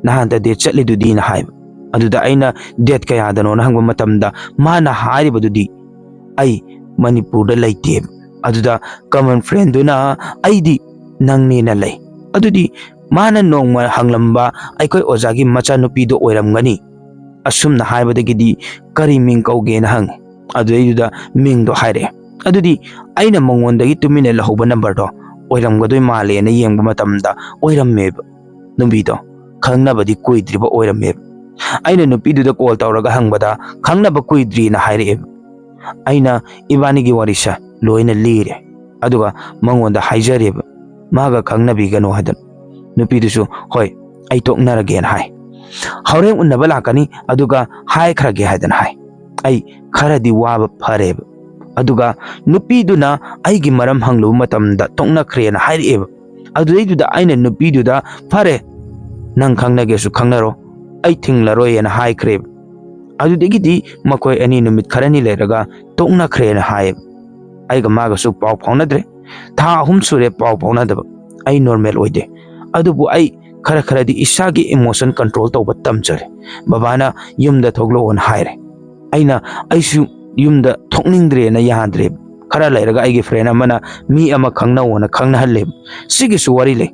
ꯅꯍꯥꯟꯗ date ꯆꯠꯂꯤꯗꯨꯗꯤꯅ" ꯍꯥꯏꯕ꯫ ꯑꯗꯨꯗ ꯑꯩꯅ date ꯀꯌꯥꯗꯅꯣꯅ ꯍꯪꯕ ꯃꯇꯝꯗ ꯃꯥꯅ ꯍꯥꯏꯔꯤꯕꯗꯨꯗꯤ, "ꯑꯩ ꯃꯅꯤꯄꯨꯔꯗ ꯂꯩꯇꯦꯕ, ꯑꯗꯨꯗ common friendꯗꯨꯅ ꯑꯩꯗꯤ ꯅꯪꯅꯦꯅ ꯂꯩ꯫ ꯑꯗꯨꯗꯤ ꯃꯥꯅ ꯅꯣꯡꯃ ꯍꯪꯂꯝꯕ ꯑꯩꯈꯣꯏ ꯑꯣꯖꯥꯒꯤ ꯃꯆꯥꯅꯨꯄꯤꯗꯣ ꯑꯣꯏꯔꯝꯒꯅꯤ꯫ ꯑꯁꯨꯝꯅ ꯍꯥꯏꯕꯗꯒꯤꯗꯤ ꯀꯔꯤ ꯃꯤꯡ ꯀꯧꯒꯦꯅ ꯍꯪꯉꯤ꯫ ꯑꯗꯨꯗꯩꯗꯨꯗ ꯃꯤꯡꯗꯣ ꯍꯥꯏꯔꯛꯑꯦ꯫ ꯑꯗꯨꯗꯤ ꯑꯩꯅ ꯃꯉꯣꯟꯗꯒꯤ ꯇꯨꯃꯤꯟꯅ ꯂꯧꯍꯧꯕ numberꯗꯣ ꯑꯣꯏꯔꯝꯒꯗꯣꯏ ꯃꯥꯜꯂꯦꯅ ꯌꯦꯡꯕ ꯃꯇꯝꯗ ꯑꯣꯏꯔꯝꯃꯦꯕ꯫ ꯅꯨꯄꯤꯗꯣ ꯈꯪꯅꯕꯗꯤ ꯀꯨꯏꯗ꯭ꯔꯤꯕ ꯑꯣꯏꯔꯝꯃꯦꯕ꯫ ꯑꯩꯅ ꯅꯨꯄꯤꯗꯨꯗ call ꯇꯧꯔꯒ ꯍꯪꯕꯗ ꯈꯪꯅꯕ ꯀꯨꯏꯗ꯭ꯔꯤꯅ ꯍꯥꯏꯔꯛꯑꯦꯕ꯫ ꯑꯩꯅ ꯏꯕꯥꯅꯤꯒꯤ ꯋꯥꯔꯤꯁꯦ ꯂꯣꯏꯅ ꯂꯤꯔꯦ, ꯑꯗꯨꯒ ꯃꯉꯣꯟꯗ ꯍꯥꯏꯖꯔꯦꯕ, ꯃꯥꯒ ꯈꯪꯅꯕꯤꯒꯅꯣ ꯍꯥꯏꯗꯅ꯫ ꯅꯨꯄꯤꯗꯨꯁꯨ, "ꯍꯣꯏ, ꯑꯩ ꯇꯣꯛꯅꯔꯒꯦꯅ" ꯍꯥꯏ꯫ "ꯍꯣꯔꯦꯟ ꯎꯅꯕ ꯂꯥꯛꯀꯅꯤ, ꯑꯗꯨꯒ ꯍꯥꯏꯈ꯭ꯔꯒꯦ" ꯍꯥꯏꯗꯅ ꯍꯥꯏ꯫ ꯑꯩ ꯈꯔꯗꯤ ꯋꯥꯕ ꯐꯔꯦꯕ꯫ ꯑꯗꯨꯒ ꯅꯨꯄꯤꯗꯨꯅ ꯑꯩꯒꯤ ꯃꯔꯝ ꯍꯪꯂꯨꯕ ꯃꯇꯝꯗ ꯇꯣꯛꯅꯈ꯭ꯔꯦꯅ ꯍꯥꯏꯔꯛꯑꯦꯕ꯫ ꯑꯗꯨꯗꯩꯗꯨꯗ ꯑꯩꯅ ꯅꯨꯄꯤꯗꯨꯗ, "ꯐꯔꯦ, ꯅꯪ ꯈꯪꯅꯒꯦꯁꯨ ꯈꯪꯅꯔꯣ, ꯑꯩ ꯊꯤꯡꯂꯔꯣꯏꯅ" ꯍꯥꯏꯈ꯭ꯔꯦꯕ꯫ ꯑꯗꯨꯗꯒꯤꯗꯤ ꯃꯈꯣꯏ ꯑꯅꯤ ꯅꯨꯃꯤꯠ ꯈꯔꯅꯤ ꯂꯩꯔꯒ ꯇꯣꯛꯅꯈ꯭ꯔꯦꯅ ꯍꯥꯏꯌꯦꯕ꯫ ꯑꯩꯒ ꯃꯥꯒꯁꯨ ꯄꯥꯎ ꯐꯥꯎꯅꯗ꯭ꯔꯦ꯫ ꯊꯥ ꯑꯍꯨꯝ ꯁꯨꯔꯦ ꯄꯥꯎ ꯐꯥꯎꯅꯗꯕ꯫ ꯑꯩ normal ꯑꯣꯏꯗꯦ꯫ ꯑꯗꯨꯕꯨ ꯑꯩ ꯈꯔ ꯈꯔꯗꯤ ꯏꯁꯥꯒꯤ emotion control ꯇꯧꯕ ꯇꯝꯖꯔꯦ꯫ ꯕꯕꯥꯅ ꯌꯨꯝꯗ ꯊꯣꯛꯂꯛꯑꯣꯅ ꯍꯥꯏꯔꯦ꯫ ꯑꯩꯅ, ꯑꯩꯁꯨ ꯌꯨꯝꯗ ꯊꯣꯛꯅꯤꯡꯗ꯭ꯔꯦꯅ ꯌꯥꯗ꯭ꯔꯦꯕ꯫ ꯈꯔ ꯂꯩꯔꯒ ꯑꯩꯒꯤ friend ꯑꯃꯅ ꯃꯤ ꯑꯃ ꯈꯪꯅꯧꯑꯣꯅ ꯈꯪꯅꯍꯜꯂꯦꯕ꯫ ꯁꯤꯒꯤꯁꯨ ꯋꯥꯔꯤ ꯂꯩ,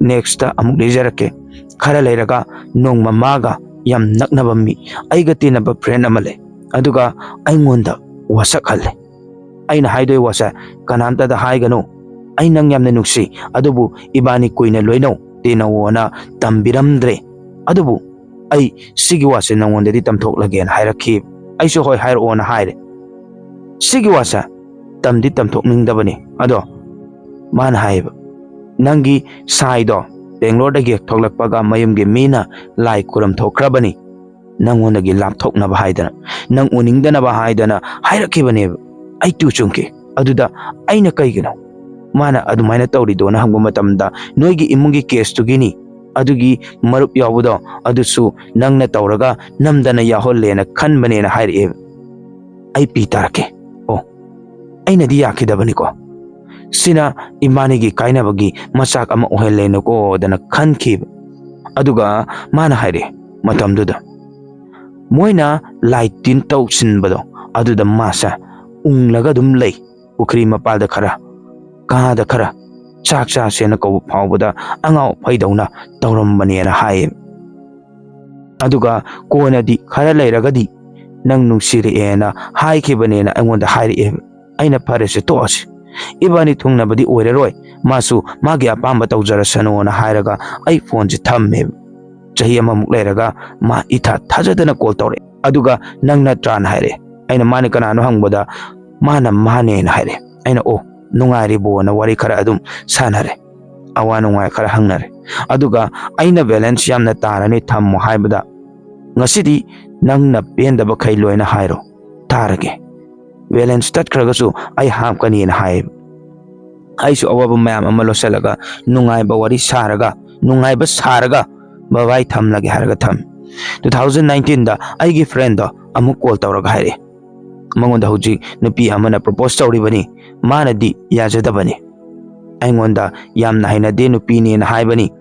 nextꯇ ꯑꯃꯨꯛ ꯂꯤꯖꯔꯛꯀꯦ꯫ ꯈꯔ ꯂꯩꯔꯒ ꯅꯣꯡꯃ ꯃꯥꯒ ꯌꯥꯝ ꯅꯛꯅꯕ ꯃꯤ, ꯑꯩꯒ ꯇꯤꯟꯅꯕ friend ꯑꯃ ꯂꯩ, ꯑꯗꯨꯒ ꯑꯩꯉꯣꯟꯗ ꯋꯥꯁꯛꯍꯜꯂꯦ꯫ ꯑꯩꯅ ꯍꯥꯏꯗꯣꯏ ꯋꯥꯁꯦ ꯀꯅꯥꯝꯇꯗ ꯍꯥꯏꯒꯅꯨ꯫ ꯑꯩ ꯅꯪ ꯌꯥꯝꯅ ꯅꯨꯡꯁꯤ, ꯑꯗꯨꯕꯨ ꯏꯕꯥꯅꯤ ꯀꯨꯏꯅ ꯂꯣꯏꯅꯧ ꯇꯤꯟꯅꯧꯑꯣꯅ ꯇꯝꯕꯤꯔꯝꯗ꯭ꯔꯦ꯫ ꯑꯗꯨꯕꯨ ꯑꯩ ꯁꯤꯒꯤ ꯋꯥꯁꯦ ꯅꯪꯉꯣꯟꯗꯗꯤ ꯇꯝꯊꯣꯛꯂꯒꯦꯅ ꯍꯥꯏꯔꯛꯈꯤ꯫ ꯑꯩꯁꯨ "ꯍꯣꯏ, ꯍꯥꯏꯔꯛꯑꯣꯅ" ꯍꯥꯏꯔꯦ꯫ ꯁꯤꯒꯤ ꯋꯥꯁꯦ ꯇꯝꯗꯤ ꯇꯝꯊꯣꯛꯅꯤꯡꯗꯕꯅꯤ, ꯑꯗꯣ ꯃꯥꯅ ꯍꯥꯏꯌꯦꯕ, "ꯅꯪꯒꯤ ꯁꯥꯏꯗꯣ ꯕꯦꯡꯒ꯭ꯂꯣꯔꯗꯒꯤ ꯊꯣꯛꯂꯛꯄꯒ ꯃꯌꯨꯝꯒꯤ ꯃꯤꯅ ꯂꯥꯏ ꯈꯨꯔꯝ ꯊꯣꯛꯈ꯭ꯔꯕꯅꯤ, ꯅꯪꯉꯣꯟꯗꯒꯤ ꯂꯥꯞꯊꯣꯛꯅꯕ ꯍꯥꯏꯗꯅ, ꯅꯪ ꯎꯅꯤꯡꯗꯅꯕ ꯍꯥꯏꯗꯅ ꯍꯥꯏꯔꯛꯈꯤꯕꯅꯦꯕ"꯫ ꯑꯩ ꯇꯨ ꯆꯨꯡꯈꯤ꯫ ꯑꯗꯨꯗ ꯑꯩꯅ "ꯀꯩꯒꯤꯅꯣ ꯃꯥꯅ ꯑꯗꯨꯃꯥꯏꯅ ꯇꯧꯔꯤꯗꯣꯅ" ꯍꯪꯕ ꯃꯇꯝꯗ, "ꯅꯣꯏꯒꯤ ꯏꯃꯨꯡꯒꯤ ꯀꯦꯁꯇꯨꯒꯤꯅꯤ, ꯑꯗꯨꯒꯤ ꯃꯔꯨꯞ ꯌꯥꯎꯕꯗꯣ ꯑꯗꯨꯁꯨ ꯅꯪꯅ ꯇꯧꯔꯒ ꯅꯝꯗꯅ ꯌꯥꯎꯍꯜꯂꯦꯅ ꯈꯟꯕꯅꯦꯅ" ꯍꯥꯏꯔꯛꯑꯦꯕ꯫ ꯑꯩ ꯄꯤ ꯇꯥꯔꯛꯀꯦ꯫ ꯑꯣ, ꯑꯩꯅꯗꯤ ꯌꯥꯈꯤꯗꯕꯅꯤꯀꯣ꯫ ꯁꯤꯅ ꯏꯃꯥꯅꯤꯒꯤ ꯀꯥꯏꯅꯕꯒꯤ ꯃꯆꯥꯛ ꯑꯃ ꯑꯣꯏꯍꯜꯂꯦꯅꯀꯣꯗꯅ ꯈꯟꯈꯤꯕ꯫ ꯑꯗꯨꯒ ꯃꯥꯅ ꯍꯥꯏꯔꯛꯑꯦ ꯃꯇꯝꯗꯨꯗ, ꯃꯣꯏꯅ ꯂꯥꯏ ꯇꯤꯟ ꯇꯧꯁꯤꯟꯕꯗꯣ, ꯑꯗꯨꯗ ꯃꯥꯁꯦ ꯎꯪꯂꯒ ꯑꯗꯨꯝ ꯂꯩ꯫ ꯄꯨꯈ꯭ꯔꯤ ꯃꯄꯥꯜꯗ ꯈꯔ, ꯀꯥꯗ ꯈꯔ, ꯆꯥꯛ ꯆꯥꯁꯦꯅ ꯀꯧꯕ ꯐꯥꯎꯕꯗ ꯑꯉꯥꯎ ꯑꯐꯩꯗꯧꯅ ꯇꯧꯔꯝꯕꯅꯦꯅ ꯍꯥꯏꯌꯦ꯫ ꯑꯗꯨꯒ ꯀꯣꯟꯅꯗꯤ ꯈꯔ ꯂꯩꯔꯒꯗꯤ ꯅꯪ ꯅꯨꯡꯁꯤꯔꯛꯑꯦꯅ ꯍꯥꯏꯈꯤꯕꯅꯦꯅ ꯑꯩꯉꯣꯟꯗ ꯍꯥꯏꯔꯛꯑꯦꯕ꯫ ꯑꯩꯅ "ꯐꯔꯦꯁꯦ, ꯇꯣꯛꯑꯁꯤ, ꯏꯕꯥꯅꯤ ꯊꯨꯡꯅꯕꯗꯤ ꯑꯣꯏꯔꯔꯣꯏ, ꯃꯥꯁꯨ ꯃꯥꯒꯤ ꯑꯄꯥꯝꯕ ꯇꯧꯖꯔꯁꯅꯨꯅ" ꯍꯥꯏꯔꯒ ꯑꯩ ꯐꯣꯟꯁꯦ ꯊꯝꯃꯦꯕ꯫ ꯆꯍꯤ ꯑꯃꯃꯨꯛ ꯂꯩꯔꯒ ꯃꯥ ꯏꯊꯥ ꯊꯥꯖꯗꯅ ꯀꯣꯜ ꯇꯧꯔꯛꯑꯦ꯫ ꯑꯗꯨꯒ "ꯅꯪ ꯅꯠꯇ꯭ꯔꯥꯅ" ꯍꯥꯏꯔꯛꯑꯦ꯫ ꯑꯩꯅ "ꯃꯥꯅ ꯀꯅꯥꯅꯣ?" ꯍꯪꯕꯗ ꯃꯥꯅ "ꯃꯥꯅꯦꯅ" ꯍꯥꯏꯔꯛꯑꯦ꯫ ꯑꯩꯅ "ꯑꯣ, ꯅꯨꯡꯉꯥꯏꯔꯤꯕꯣꯅ" ꯋꯥꯔꯤ ꯈꯔ ꯑꯗꯨꯝ ꯁꯥꯟꯅꯔꯦ, ꯑꯋꯥ ꯅꯨꯡꯉꯥꯏ ꯈꯔ ꯍꯪꯅꯔꯦ꯫ ꯑꯗꯨꯒ ꯑꯩꯅ "ꯕꯦꯂꯦꯟꯁ ꯌꯥꯝꯅ ꯇꯥꯔꯅꯤ, ꯊꯝꯃꯣ" ꯍꯥꯏꯕꯗ, "ꯉꯁꯤꯗꯤ ꯅꯪꯅ ꯄꯦꯟꯗꯕꯈꯩ ꯂꯣꯏꯅ ꯍꯥꯏꯔꯣ, ꯇꯥꯔꯒꯦ꯫ ꯕꯦꯂꯦꯟꯁ ꯇꯠꯈ꯭ꯔꯒꯁꯨ ꯑꯩ ꯍꯥꯞꯀꯅꯤꯅ" ꯍꯥꯏꯌꯦꯕ꯫ ꯑꯩꯁꯨ ꯑꯋꯥꯕ ꯃꯌꯥꯝ ꯑꯃ ꯂꯣꯠꯁꯤꯜꯂꯒ ꯅꯨꯡꯉꯥꯏꯕ ꯋꯥꯔꯤ ꯁꯥꯔꯒ, ꯅꯨꯡꯉꯥꯏꯕ ꯁꯥꯔꯒ "ꯕꯕꯥꯏ, ꯊꯝꯂꯒꯦ" ꯍꯥꯏꯔꯒ ꯊꯝꯃꯤ꯫ ꯇꯨ ꯊꯥꯎꯖꯟ ꯅꯥꯏꯟꯇꯤꯟꯗ ꯑꯩꯒꯤ ꯐ꯭ꯔꯦꯟꯗꯣ ꯑꯃꯨꯛ ꯀꯣꯜ ꯇꯧꯔꯒ ꯍꯥꯏꯔꯛꯑꯦ, ꯃꯉꯣꯟꯗ ꯍꯧꯖꯤꯛ ꯅꯨꯄꯤ ꯑꯃꯅ ꯄ꯭ꯔꯣꯄꯣꯁ ꯇꯧꯔꯤꯕꯅꯤ, ꯃꯥꯅꯗꯤ ꯌꯥꯖꯗꯕꯅꯤ꯫ ꯑꯩꯉꯣꯟꯗ ꯌꯥꯝꯅ ꯍꯩꯅꯗꯦ ꯅꯨꯄꯤꯅꯦꯅ ꯍꯥꯏꯕꯅꯤ,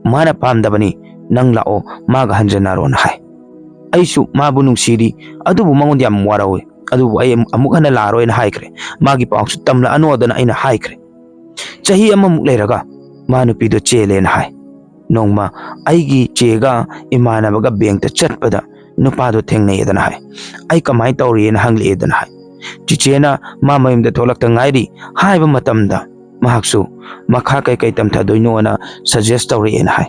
ꯃꯥꯅ ꯄꯥꯝꯗꯕꯅꯤ, ꯅꯪ ꯂꯥꯛꯑꯣ ꯃꯥꯒ ꯍꯟꯖꯟꯅꯔꯣꯅ ꯍꯥꯏ꯫ ꯑꯩꯁꯨ ꯃꯥꯕꯨ ꯅꯨꯡꯁꯤꯔꯤ, ꯑꯗꯨꯕꯨ ꯃꯉꯣꯟꯗ ꯌꯥꯝ ꯋꯥꯔꯧꯏ꯫ ꯑꯗꯨꯕꯨ ꯑꯩ ꯑꯃꯨꯛ ꯍꯟꯅ ꯂꯥꯛꯑꯔꯣꯏꯅ ꯍꯥꯏꯈ꯭ꯔꯦ꯫ ꯃꯥꯒꯤ ꯄꯥꯎꯁꯨ ꯇꯝꯂꯛꯑꯅꯣꯗꯅ ꯑꯩꯅ ꯍꯥꯏꯈ꯭ꯔꯦ꯫ ꯆꯍꯤ ꯑꯃꯃꯨꯛ ꯂꯩꯔꯒ ꯃꯥ ꯅꯨꯄꯤꯗꯣ ꯆꯦꯜꯂꯦꯅ ꯍꯥꯏ꯫ ꯅꯣꯡꯃ ꯑꯩꯒꯤ ꯆꯦꯒ ꯏꯃꯥꯟꯅꯕꯒ ꯕꯦꯡꯇ ꯆꯠꯄꯗ ꯅꯨꯄꯥꯗꯣ ꯊꯦꯡꯅꯩꯌꯦꯗꯅ ꯍꯥꯏ꯫ ꯑꯩ "ꯀꯃꯥꯏꯅ ꯇꯧꯔꯤꯑꯅ" ꯍꯪꯂꯛꯑꯦꯗꯅ ꯍꯥꯏ꯫ ꯆꯤꯆꯦꯅ ꯃꯥ ꯃꯌꯨꯝꯗ ꯊꯣꯛꯂꯛꯇ ꯉꯥꯏꯔꯤ ꯍꯥꯏꯕ ꯃꯇꯝꯗ ꯃꯍꯥꯛꯁꯨ ꯃꯈꯥ ꯀꯩꯀꯩ ꯇꯝꯊꯗꯣꯏꯅꯣꯅ suggest ꯇꯧꯔꯛꯑꯦꯅ ꯍꯥꯏ꯫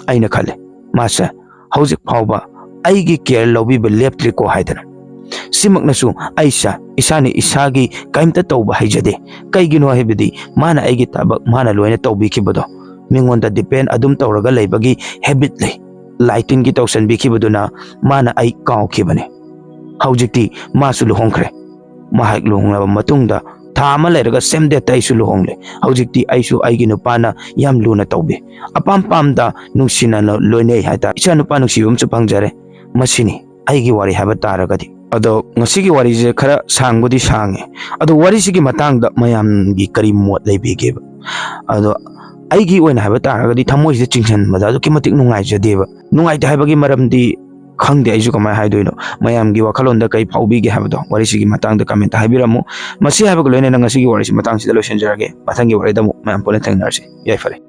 ꯑꯩꯅ ꯈꯜꯂꯦ, ꯃꯥꯁꯦ ꯍꯧꯖꯤꯛ ꯐꯥꯎꯕ ꯑꯩꯒꯤ care ꯂꯧꯕꯤꯕ ꯂꯦꯞꯇ꯭ꯔꯤꯀꯣ ꯍꯥꯏꯗꯅ꯫ ꯁꯤꯃꯛꯅꯁꯨ ꯑꯩꯁꯦ ꯏꯁꯥꯅ ꯏꯁꯥꯒꯤ ꯀꯔꯤꯝꯇ ꯇꯧꯕ ꯍꯩꯖꯗꯦ꯫ ꯀꯩꯒꯤꯅꯣ ꯍꯥꯏꯕꯗꯤ ꯃꯥꯅ ꯑꯩꯒꯤ ꯊꯕꯛ ꯃꯥꯅ ꯂꯣꯏꯅ ꯇꯧꯕꯤꯈꯤꯕꯗꯣ, ꯃꯤꯉꯣꯟꯗ depend ꯑꯗꯨꯝ ꯇꯧꯔꯒ ꯂꯩꯕꯒꯤ habit ꯂꯩ꯫ ꯂꯥꯏ ꯇꯤꯟꯒꯤ ꯇꯧꯁꯟꯕꯤꯈꯤꯕꯗꯨꯅ ꯃꯥꯅ ꯑꯩ ꯀꯥꯎꯈꯤꯕꯅꯦ꯫ ꯍꯧꯖꯤꯛꯇꯤ ꯃꯥꯁꯨ ꯂꯨꯍꯣꯡꯈ꯭ꯔꯦ꯫ ꯃꯍꯥꯛ ꯂꯨꯍꯣꯡꯂꯕ ꯃꯇꯨꯡꯗ ꯊꯥ ꯑꯃ ꯂꯩꯔꯒ same date ꯑꯩꯁꯨ ꯂꯨꯍꯣꯡꯂꯦ꯫ ꯍꯧꯖꯤꯛꯇꯤ ꯑꯩꯁꯨ ꯑꯩꯒꯤ ꯅꯨꯄꯥꯅ ꯌꯥꯝ ꯂꯨꯅ ꯇꯧꯕꯤ꯫ ꯑꯄꯥꯝ ꯄꯥꯝꯗ ꯅꯨꯡꯁꯤꯅꯅ ꯂꯣꯏꯅꯩ ꯍꯥꯏꯇꯥꯔꯦ꯫ ꯏꯆꯥ ꯅꯨꯄꯥ ꯅꯨꯡꯁꯤꯕ ꯑꯃꯁꯨ ꯐꯪꯖꯔꯦ꯫ ꯃꯁꯤꯅꯤ ꯑꯩꯒꯤ ꯋꯥꯔꯤ ꯍꯥꯏꯕ ꯇꯥꯔꯒꯗꯤ꯫ ꯑꯗꯣ ꯉꯁꯤꯒꯤ ꯋꯥꯔꯤꯁꯦ ꯈꯔ ꯁꯥꯡꯕꯨꯗꯤ ꯁꯥꯡꯉꯦ꯫ ꯑꯗꯣ ꯋꯥꯔꯤꯁꯤꯒꯤ ꯃꯇꯥꯡꯗ ꯃꯌꯥꯝꯒꯤ ꯀꯔꯤ ꯃꯣꯠ ꯂꯩꯕꯤꯒꯦꯕ? ꯑꯗꯣ ꯑꯩꯒꯤ ꯑꯣꯏꯅ ꯍꯥꯏꯕ ꯇꯥꯔꯒꯗꯤ ꯊꯃꯣꯏꯁꯤꯗ ꯆꯤꯡꯁꯤꯟꯕꯗ ꯑꯗꯨꯛꯀꯤ ꯃꯇꯤꯛ ꯅꯨꯡꯉꯥꯏꯖꯗꯦꯕ꯫ ꯅꯨꯡꯉꯥꯏꯇꯦ ꯍꯥꯏꯕꯒꯤ ꯃꯔꯝꯗꯤ ꯈꯪꯗꯦ ꯑꯩꯁꯨ ꯀꯃꯥꯏꯅ ꯍꯥꯏꯗꯣꯏꯅꯣ꯫ ꯃꯌꯥꯝꯒꯤ ꯋꯥꯈꯜꯂꯣꯟꯗ ꯀꯔꯤ ꯐꯥꯎꯕꯤꯒꯦ ꯍꯥꯏꯕꯗꯣ ꯋꯥꯔꯤꯁꯤꯒꯤ ꯃꯇꯥꯡꯗ comment ꯍꯥꯏꯕꯤꯔꯝꯃꯨ꯫ ꯃꯁꯤ ꯍꯥꯏꯕꯒ ꯂꯣꯏꯅꯅ ꯉꯁꯤꯒꯤ ꯋꯥꯔꯤꯁꯤ ꯃꯇꯥꯡꯁꯤꯗ ꯂꯣꯏꯁꯤꯟꯖꯔꯒꯦ꯫ ꯃꯊꯪꯒꯤ ꯋꯥꯔꯤꯗ ꯑꯃꯨꯛ ꯃꯌꯥꯝ ꯄꯨꯟꯅ ꯊꯦꯡꯅꯔꯁꯤ꯫ ꯌꯥꯏꯐꯔꯦ꯫